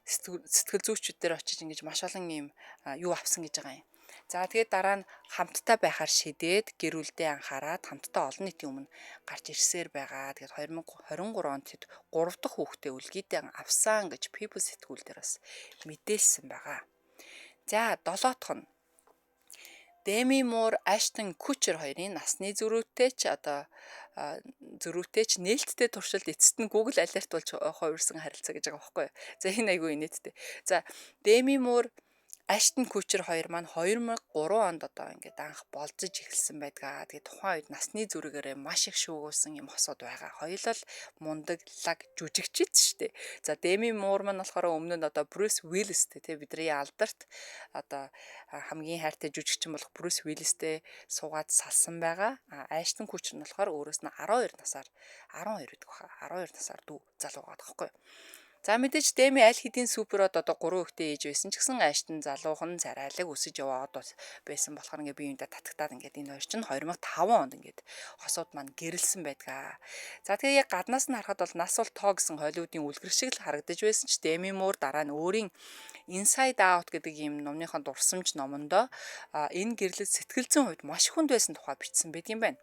сэтгэл зүйчүүд дээр очиж ингэж маш олон юм юу авсан гэж байгаа юм. За, тэгээд дараа нь хамтдаа байхаар шидээд, гэр бүлдээ анхаарад хамтдаа олон нийтийн өмнө гарч ирсээр байгаа. Тэгээд 2023 онд тэд 3 дахь хүүхдээ өлгийдээ авсан гэж People сэтгүүл дээр бас мэдээлсэн байгаа. За, долоотх нь Деми Мур, Аштон Кучер хоёрын насны зөрүүтэй ч одоо зөрүүтэй ч нээлттэй туршилт эцэст нь Google Alert болж хувирсан харилцаа гэж байгаа байхгүй юу. За, энэ айгүй инээдтэй. За, Деми Мур, Аштон Кучер хоёр маань 2003 онд одоо ингээд анх болзож эхэлсэн байдгаа. Тэгээд тухайн үед насны зүрэгээрээ маш их шүүгүүлсэн юм хосууд байгаа. Хоёулаа л мундаг лаг жүжигчид шүү дээ. За, Деми Мур маань болохоор өмнө нь одоо Брюс Уиллистэй тий, бидний алдарт одоо хамгийн хайртай жүжигчин болох Брюс Уиллистэй суугаад салсан байгаа. А Аштон Кучер нь болохоор өөрөөс нь 12 насаар, 12 гэдэг баха, 12 насаар дүү залуу байгаа байхгүй юу. За, мэдээж Деми аль хэдийн суперод одоо 3 хүүхдээ ээж байсан ч гэсэн Аштон залуухан царайлаг өсөж яваад байсан болохоор ингээ бие биендээ татагтаад ингээд энэ хоёр чинь 2005 онд ингээд хосууд маань гэрэлсэн байдгаа. За, тэгээ яг гаднаас нь харахад бол нас бол тоо гэсэн Холливуудын үлгэр шиг л харагдаж байсан ч Деми Мур дараа нь өөрийн Inside Out гэдэг ийм номныхоо дурсамж номондоо энэ гэрлэл сэтгэл зүйн хувьд маш хүнд байсан тухай бичсэн байдаг юм байна.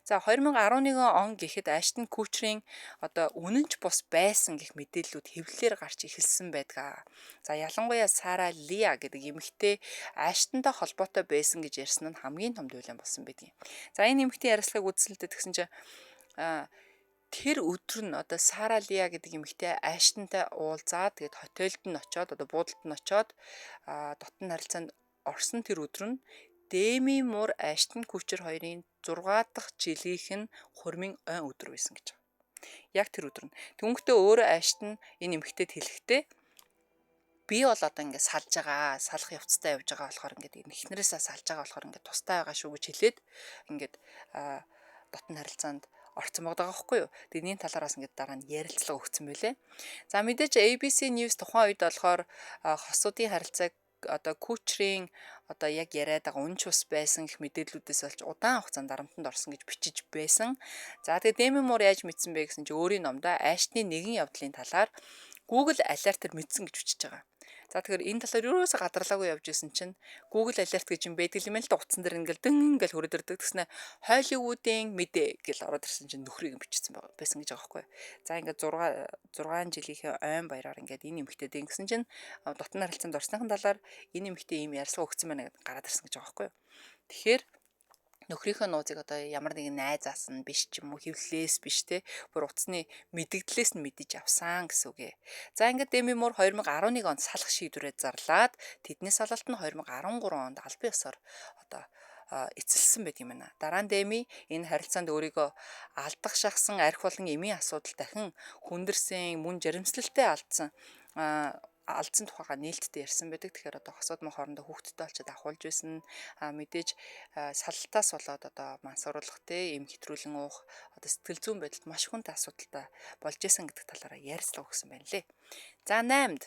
За, 2011 он гэхэд Аштон Кучерийн одоо үнэн ч бус байсан гэх мэдээллүүд хэвлэлээр гарч эхэлсэн байдгаа. За, ялангуяа Сара Лиа гэдэг эмэгтэй Аштонтой холбоотой байсан гэж ярьсан нь хамгийн том дүлэн болсон байдгийн. За, энэ эмэгтэй ярилцлагыг үзсэн л дээ, тэгсэн чинь тэр өдөр нь одоо Сара Лиа гэдэг эмэгтэй Аштонтай уулзаад, тэгээд хотелд нь очоод, одоо буудалд нь очоод дотн харилцаанд орсон тэр өдөр нь Деми Мур, Аштон Кучер хоёрын 6 дахь жилийнх нь хурмын ойн өдөр байсан гэж байгаа. Яг тэр өдөр нь. Тэнгүүтээ өөрөө Аштон энэ эмэгтэйд хэлэхдээ би бол одоо ингээд салж байгаа, салах явцтай явж байгаа болохоор, ингээд эхнэрээсээ салж байгаа болохоор ингээд тустай байгаа шүү гэж хэлээд ингээд дотн харилцаанд орцсон байгаа байхгүй юу. Тэгээ энэ талаар бас ингээд дараа нь ярилцлага өгсөн байлээ. За, мэдээж ABC News тухайн үед болохоор хосуудын харилцааг одоо Кучрийн одоо яг яриад байгаа үнэн ч ус байсан гэх мэдээллүүдээс болж удаан хугацаанд дарамтанд орсон гэж бичиж байсан. За, тэгээ Деми Мур яаж мэдсэн бэ гэсэн чинь өөрийн номдоо Аштны нэгэн явдлын талаар Google Alert-ээр мэдсэн гэж бичиж байгаа. За, тэгэхээр энэ талаар юусоо гадарлаагүй явж исэн чинь Google Alert гэж юм байдаг юм л да, утсан дээр ингээл дэн ингээл хүрээд ирдэг. Тэгснэ Холливуудын мэдээ гэл ороод ирсэн чинь нөхрийг бичсэн байгаа байсан гэж байгаа байхгүй. За, ингээд 6 6 жилийнхээ ойн баяраар ингээд энэ эмэгтэй дөнгөсөн чинь дотн харилцаанд орсныхан талаар энэ эмэгтэй ийм ярьслага өгсөн байна гэдээ гараад ирсэн гэж байгаа байхгүй. Тэгэхээр нөхрийнхөө нууцыг одоо ямар нэгэн найзаас нь биш ч юм уу, хэвлэлээс биш те, бүр утасны мэдэгдлээс нь мэдэж авсан гэсэн үг ээ. За, ингээд Деми Мур 2011 онд салах шийдвэрээ зарлаад, тэдний салалт нь 2013 онд албан ёсоор одоо эцэлсэн байт юм байна. Дараа нь Деми энэ харилцаанд өөрийгөө алдах шахсан арх болон эмийн асуудал дахин хүндэрсэн, мөн жаримслалтай алдсан тухайгаа нээлттэй ярьсан байдаг. Тэгэхээр одоо хосууд мөн хоорондоо хүүхэдтэй болчиход авахулж байсан. А мэдээж салалтаас болоод одоо мансууруулах те, эм хэтрүүлэн уух, одоо сэтгэл зүйн байдалд маш хүнд асуудалтай болж исэн гэдэг талаараа ярилцлага өгсөн байна лээ. За, 8-нд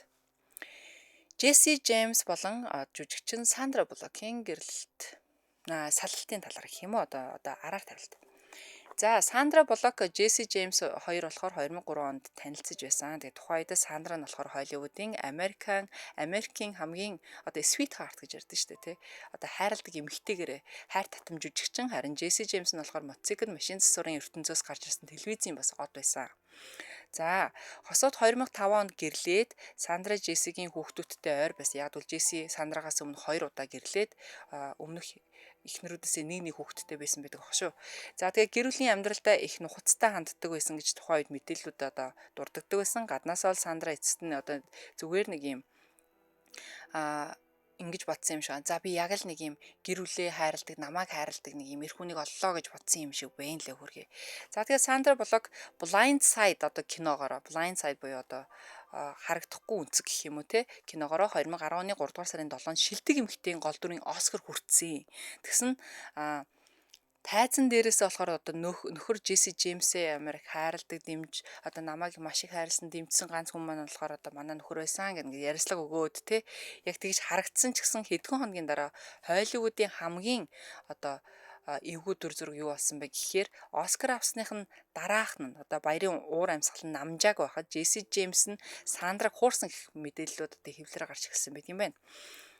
Джесси Джеймс болон жүжигчин Сандра Буллокийн гэрлэлт, салалтын талаар гэх юм уу, одоо араар тавилт. За, Сандра Буллок, Джесси Джеймс хоёр болохоор 2003 онд танилцж байсан. Тэгээ тухайн үед Сандра нь болохоор Холливуудын Америкийн хамгийн одоо sweetheart гэж ярьдаг шүү дээ, тий. Одоо хайрладаг эмэгтэйгээрээ хайр татам жүжигчин, харин Джесси Джеймс нь болохоор мотоцикл, машин засварын ертөнцөөс гарч ирсэн телевизийн бас од байсан. За, хосууд 2005 онд гэрлээд Сандра Джессигийн хүүхдүүдтэй ойр байсан. Яг бол Джесси Сандрагаас өмнө хоёр удаа гэрлээд өмнөх эхнэрүүдээсээ нэг нэг хүүхэдтэй байсан байдаг ах шүү. За, тэгээ гэр бүлийн амьдралдаа их нухацтай ханддаг байсан гэж тухайн үед мэдээллүүд одоо дурддагдаг байсан. Гаднаас бол Сандра эцэст нь одоо зүгээр нэг юм Ингэж бодсон юм шиг байна. За, би яг л нэг юм гэр бүлээ хайрладаг, намайг хайрладаг нэг юм эр хүнийг оллоо гэж бодсон юм шиг байна лээ, хөргий. За, тэгээд Сандра Буллок Blind Side одоо киногоороо, Blind Side буюу одоо харагдахгүй өнцөг гэх юм уу те, киногоороо 2010 оны 3 дугаар сарын 7-нд шилдэг эмэгтэйн гол дүрийн Оскар хүртсэн. Тэгсэн тайзан дээрээс болохоор одоо нөхөр Джесси Джеймсээ амар их хайрладаг, дэмж, одоо намайг маш их хайрлсан, дэмжсэн ганц хүн маань болохоор одоо манай нөхөр байсан гэх ингээд ярьслага өгөөд те, яг тэгж харагдсан ч гэсэн хэдхэн хоногийн дараа Холливуудын хамгийн одоо эвгүй дүр зураг юу болсон бэ гэхээр Оскар авсных нь дараах нь одоо баярын уур амьсгал нь намжааг байхад Джесси Джеймс нь Сандраг хуурсан гэх мэдээллүүд одоо хэвлэлээр гарч ирсэн байт юм байна.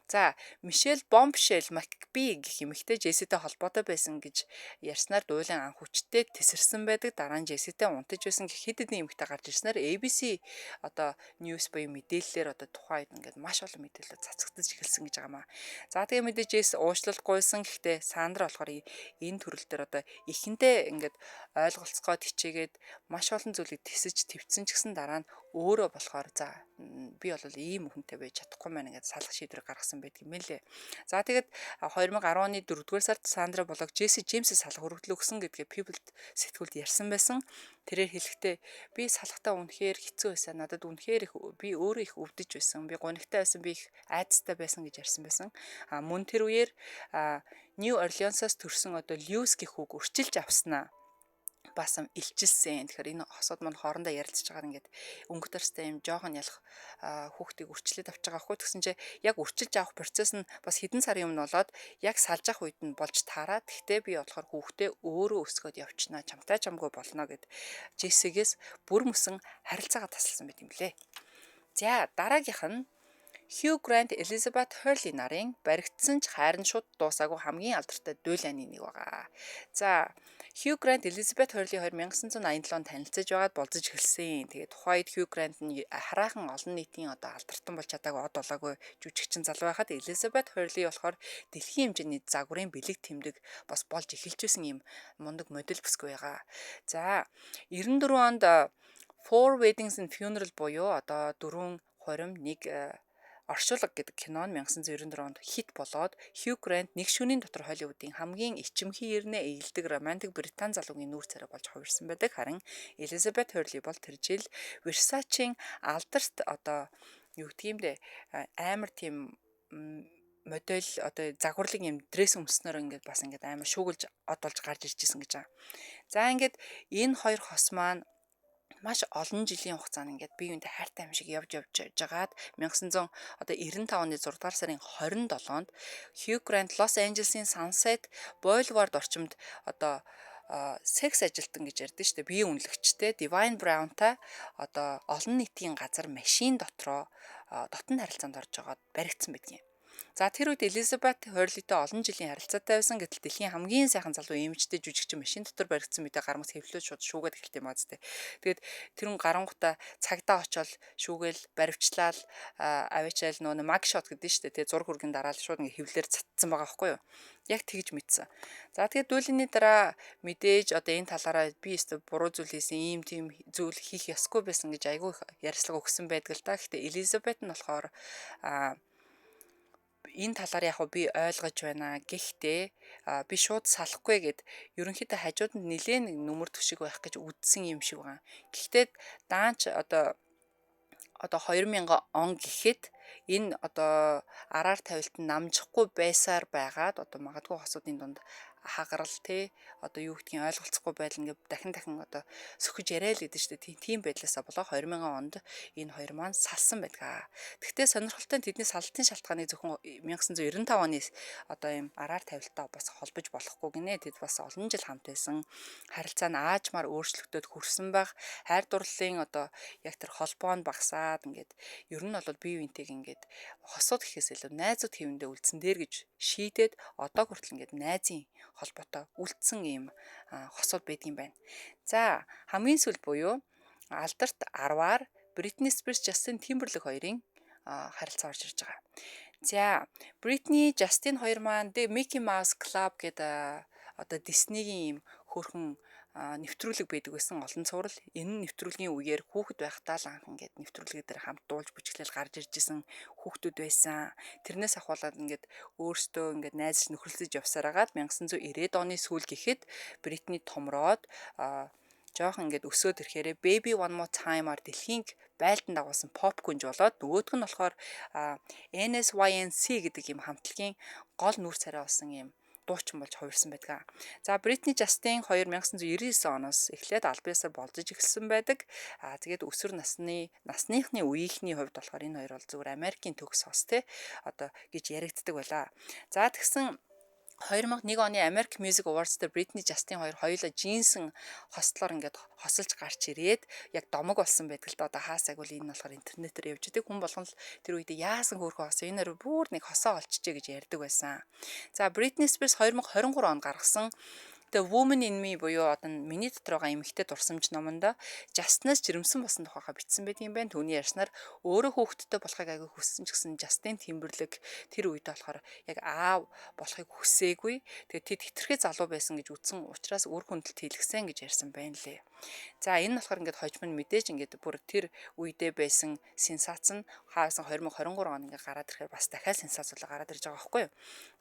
За, Мишель Бомбшел Макби гэх эмэгтэй Джесситэй холбоотой байсан гэж ярьснаар дуулан анх хүчтэй тесэрсэн байдаг. Дараа нь Джесситэй унтаж байсан гэх хэд хэдэн эмэгтэй гарч ирснээр ABC одоо News буюу мэдээллээр одоо тухайн үед ингээд маш олон мэдээлэл цацагдаж эхэлсэн гэж байгаа маа. За, тэгээ мэдээж Джесс уучлалт гуйсан. Гэхдээ Сандра болохоор энэ төрөл дээр одоо эхэндээ ингээд ойлголцоход хичээгээд маш олон зүйлийг тесэж твцсэн ч гэсэн дараа нь өөрөө болохоор за, би бол ийм хүнтэй байж чадахгүй маань ингээд салах шийдвэр гаргасан байдаг юм лээ. За, тэгээд 2010 оны 4-р сард Сандра Буллок Джесси Джеймсээ салах өргөдөл өгсөн гэдгээ People сэтгүүлд ярьсан байсан. Тэрээр хэлэхдээ: "Би салахдаа үнэхээр хэцүү байсан. Надад үнэхээр их, би өөрөө их өвдөж байсан. Би гунигтай байсан, би их айдастай байсан" гэж ярьсан байсан. А мөн тэр үеэр Нью Орлеонсоос төрсэн одоо Льюис гэх хүүг өрчилж авснаа бас илчилсэн. Тэгэхээр энэ хосууд маань хоорондоо ярилцж байгаа, ингээд өнгө төрстэй юм жоохон ялах хүүхдийг өрчлөөд авч байгаа хгүй. Тэгсэн чинь яг өрчилж авах процесс нь бас хэдэн сарын өмнө болоод яг салж авах үед нь болж таарад. Гэхдээ би болохоор хүүхдээ өөрөө өсгөөд явчихнаа. Чамтай чамгүй болно гэд Джессигээс бүр мөсөн харилцаагаа тасалсан байт юм лээ. За, дараагийнх нь Хью Грант, Элизабет Херли нарын баригдсан ч хайр нь шууд дуусаагүй хамгийн алдартай дуйлааны нэг байгаа. За, Хью Грант, Элизабет Херли 1987 онд танилцаж байгаад болзож эхэлсэн. Тэгээд тухайн үед Хью Грант нь хараахан олон нийтийн одоо алдартан болж чадаагүй, од болоогүй жүжигчин залуу байхад Элизабет Херли болохоор дэлхийн хэмжээний загварын бэлэг тэмдэг бас болж эхэлж байсан юм мундаг модель бүсгүй байгаа. За, 94 онд Four Weddings and Funeral буюу одоо дөрвөн хурим нэг оршуулга гэдэг кино нь 1994 онд хит болоод Хью Грант нэг шөнийн дотор Холливуудын хамгийн ичимхий эрнэ эелдэг романтик британи залуугийн нүүр царай болж хувирсан байдаг. Харин Элизабет Херли бол тэр жил Версачийн алдарт одоо юу гэдгийг юм бэ, амар тийм модель, одоо загварлын юм dress өмснөөр ингээд бас ингээд амар шүүгүүлж од болж гарч ирж исэн гэж байгаа. За, ингээд энэ хоёр хос маань маш олон жилийн хугацаанд ингээд бие биентэй хайртай юм шиг явж явж жагаад 1900 одоо 95 оны 6 дугаар сарын 27-нд Хью Грант Лос Анжелесийн Sunset Boulevard орчимд одоо секс ажилтан гэж ярьдэн шүү дээ. Бие үнэлэгчтэй Divine Brown-тай одоо олон нийтийн газар машин дотроо дотн харилцаанд орж байгаад баригдсан байдгийн. За, тэр үед Элизабет Херлитэй олон жилийн харилцаатай байсан. Гэтэл дэлхийн хамгийн сайхан залуу имижтэй жүжигчин машин дотор баригдсан мэдээ гармас хэвлээд шууд шүүгээд эхэлт юм аа зү. Тэгээд тэр хүн гарангуудаа цагдаа очоод шүүгээл баривчлаал аваачаал нөө mug shot гэдэг нь шүү дээ. Тэгээ зураг хүргэн дараа л шууд ингээ хэвлэлээр цацсан байгаа байхгүй юу? Яг тэгж мэдсэн. За, тэгээд дүүлний дараа мэдээж одоо энэ талаараа би өстө буруу зүйл хийсэн, ийм тийм зүйл хийх ёсгүй байсан гэж айгүй ярьцлага өгсөн байдаг л та. Гэхдээ Элизабет нь болохоор энэ талаар яг би ойлгож байна. Гэхдээ би шууд салахгүй гэд ерөнхийдөө хажууд нь нилээн нэг нүмер төшиг байх гэж үдсэн юм шиг байгаа. Гэхдээ даанч одоо 2000 он гэхэд энэ одоо араар тавилт нь намжихгүй байсаар байгаад одоо магадгүй хосуудын дунд хагарал те, одоо юу гэдгийг ойлголцохгүй байдал ингээд дахин дахин одоо сөхөж яриа л гэдэг шүү дээ. Тийм байдлаасаа болоо 2000 онд энэ хоёр маань салсан байдаг. Гэхдээ сонирхолтой нь тэдний салтын шалтгааныг зөвхөн 1995 оны одоо ийм араар тавилтаа бас холбож болохгүй гинэ. Тэд бас олон жил хамт байсан. Харилцаа нь аажмаар өөрчлөгдөд хөрсөн байх. Хайр дурлалын одоо яг тэр холбоо нь багасаад ингээд ер нь бол бие биентэйг ингээд хосууд гэхээс илүү найзууд хэвэндээ үлдсэн дээр гэж шийдээд одоо хүртэл ингээд найзын холбоотой үлдсэн ийм хосууд байдгийн байна. За, хамгийн сүүл буюу алдарт 10-аар Бритни Спирс, Жастин Тимберлейк хоёрын харилцаа орж ирж байгаа. За, Бритни, Жастин хоёр маань The Mickey Mouse Club гэдэг одоо Disney-гийн ийм хөөрхөн Нэвтрүүлэг байдаг байсан, олон цуврал. Энэ нэвтрүүлгийн үеэр хүүхэд байхдаа л анх ингээд нэвтрүүлэг дээр хамт дуулж бүжиглээл гарч ирж исэн хүүхдүүд байсан. Тэрнээс ахуулаад ингээд өөрсдөө ингээд найзалж нөхөрлөж явсаар агаад 1990-ад оны сүүл гэхэд Бритни томроод жоохон ингээд өсөөд ирэхээрээ Baby One More Time-аар дэлхийн байлдан дагуулсан pop гүнж болоод, нөгөөх нь болохоор NSYNC гэдэг юм хамтлагийн гол нүүр царай болсон юм дуучин болж хувирсан байдаг. За, Бритни, Жастин 1999 оноос эхлээд албан ёсоор болзож эхэлсэн байдаг. Тэгээд өсвөр насны насныхны үеийнхний хувьд болохоор энэ хоёр бол зүгээр Америкийн төгс хос те одоо гэж яригддаг байлаа. За, тэгсэн 2001 оны American Music Awards дээр Britney, Justin хоёр хоёулаа джинсэн хослоор ингээд хосолж гарч ирээд яг домог болсон байдаг л да. Одоо хаасайг бол энэ нь болохоор интернетээр явж идэг. Хүн болгон л тэр үед яасан хөөрхөн хос, энэ хоёр бүр нэг хосоо олчжээ гэж ярьдаг байсан. За, Britney Spears 2023 онд гаргасан The Woman in Me буюу одоо миний дотор байгаа эмэгтэй дурсамж номонд Justin-аас жирэмсэн болсон тухайга бичсэн байдаг юм байна. Түүний ярьснаар өөрөө хүүхэдтэй болохыг аягүй хүссэн ч гэсэн Justin Timberlake тэр үед болохоор яг аав болохыг хүсээгүй. Тэгээд тэд хэтэрхий залуу байсан гэж үзсэн учраас үр хүндэлт хийлгэсэн гэж ярьсан байна лээ. За, энэ нь болохоор ингээд хожим нь мэдээж ингээд бүр тэр үедээ байсан сенсац нь хаасан 2023 он ингээд гараад ирэхээр бас дахиад сенсац болоо гараад ирж байгаа байхгүй юу.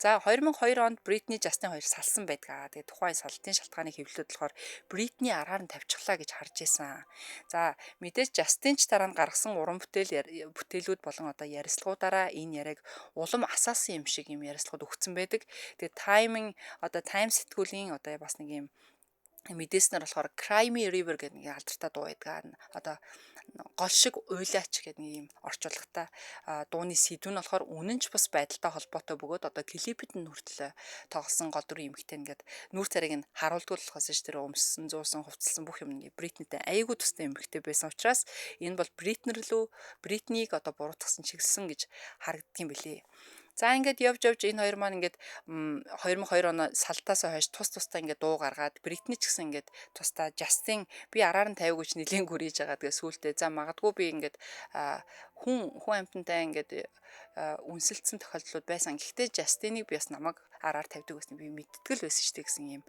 За, 2002 онд Бритни, Жастин хоёр салсан байдаг. Тэгээд тухайн салтын шалтгааны хэвлэлүүд болохоор Бритни араар нь тавьчихлаа гэж харж исэн. За, мэдээж Жастин ч дараа нь гаргасан уран бүтээл бүтээлүүд болон одоо ярилцлагуудаараа энэ яриаг улам асаасан юм шиг юм ярилцлагууд өгсөн байдаг. Тэгээд Time-ын одоо Time сэтгүүлийн одоо бас нэг юм мэдээснээр болохоор Cry Me River гэдэг нэг алдартай дуу байдаг. Одоо гол шиг уйлаач гэдэг нэг юм орчуулгатай дууны сэдэв нь болохоор үнэн ч бус байдалтай холбоотой бөгөөд одоо клипэд нь хүртэл тоглосон гол дүрийн эмэгтэй ингээд нүүр царайг нь харуулдгүй болохоос ш тэр өмссөн, зуусан, хувцалсан бүх юм ингээд Бритнитэй аягүй төстэй эмэгтэй байсан учраас энэ бол Бритнер лөө Бритнийг одоо буруутгасан чиглэсэн гэж харагддаг юм билээ. За, ингээд явж явж энэ хоёр маань ингээд 2002 оноо салтаас хойш тус тустай ингээд дуу гаргаад, Бритни ч гэсэн ингээд тусдаа, Жастин би араар нь тавиугүй ч нэлээн гүрийж байгаа. Тэгээ сүүлдээ за магадгүй би ингээд хүн хүн амьтантай ингээд үнсэлцсэн тохиолдлууд байсан. Гэхдээ Жастиныг би бас намайг араар тавьдаг байсан би мэдтгэл байсан шүү дээ гэсэн юм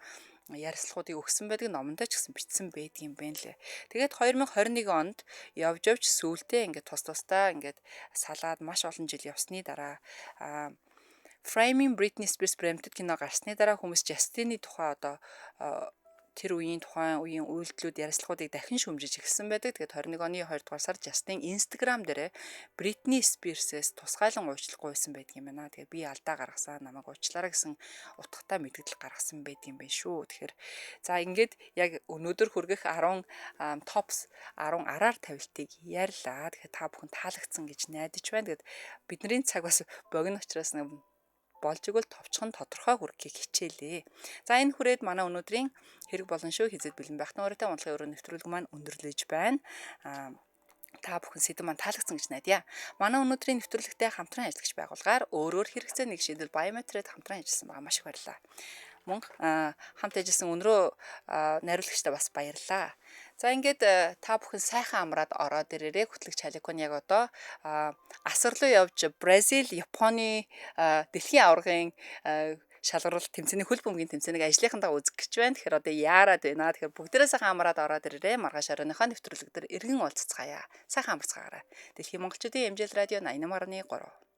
ярилцлагуудыг өгсөн байдаг, номондоо ч гэсэн бичсэн байдаг юм байна лээ. Тэгээд 2021 онд явж явж сүүлдээ ингээд тус тусдаа ингээд салаад маш олон жил явсны дараа Framing Britney Spears брэндтэй кино гарсны дараа хүмүүс Justin-ы тухай одоо тэр үеийн тухайн үеийн үйлдэлүүд, ярилцлагуудыг дахин шүүмжиж эхэлсэн байдаг. Тэгээд 21 оны 2 дугаар сар Justin Instagram дээр Britney Spears-ээс тусгайлан уучлах гуйсан байдаг юм байна. Тэгээд би алдаа гаргасан, намайг уучлаарай гэсэн утгатай мэдгдэл гаргасан байдаг юм байна шүү. Тэгэхээр за ингээд яг өнөөдөр хүргэх 10 топ 10 араар тавилтыг ярьлаа. Тэгэхээр та бүхэн таалагдсан гэж найдаж байна. Тэгээд бидний цаг бас богино учраас болж игэл товчхон тодорхой хүргэхийг хичээлээ. За, энэ хүрээд манай өнөөдрийн хэрэг болно шүү хэзээд бэлэн байх нүртэй унтлагын өрөө нэвтрүүлэг маань өндөрлөж байна. Та бүхэн сэдэв маань таалагдсан гэж найдаа. Манай өнөөдрийн нэвтрүүлэгтээ хамтран ажиллагч байгууллагаар өөрөөр хэрэгцээ нэг шийдэл биометрид хамтран ажилласан байгаа, маш их баярлалаа. Мөн хамт ажилласан өнрөө найруулагчдаа бас баярлалаа. За, ингээд та бүхэн сайхан амраад ороод ирээрэй. Хөтлөгч Халикон яг одоо асар руу явж Бразил, Японы дэлхийн аваргын шалгаруулалт тэмцээний хөл бөмбөгийн тэмцээнийг ажлынхантаа үзэх гэж байна. Тэгэхээр одоо яарад байна. Тэгэхээр бүгдээрээ сайхан амраад ороод ирээрэй. Маргааш оройныхоо нэвтрүүлэг дээр эргэн уулзацгаая. Сайхан амарцгаарай. Дэлхийн монголчуудын эмжил радио 88.3.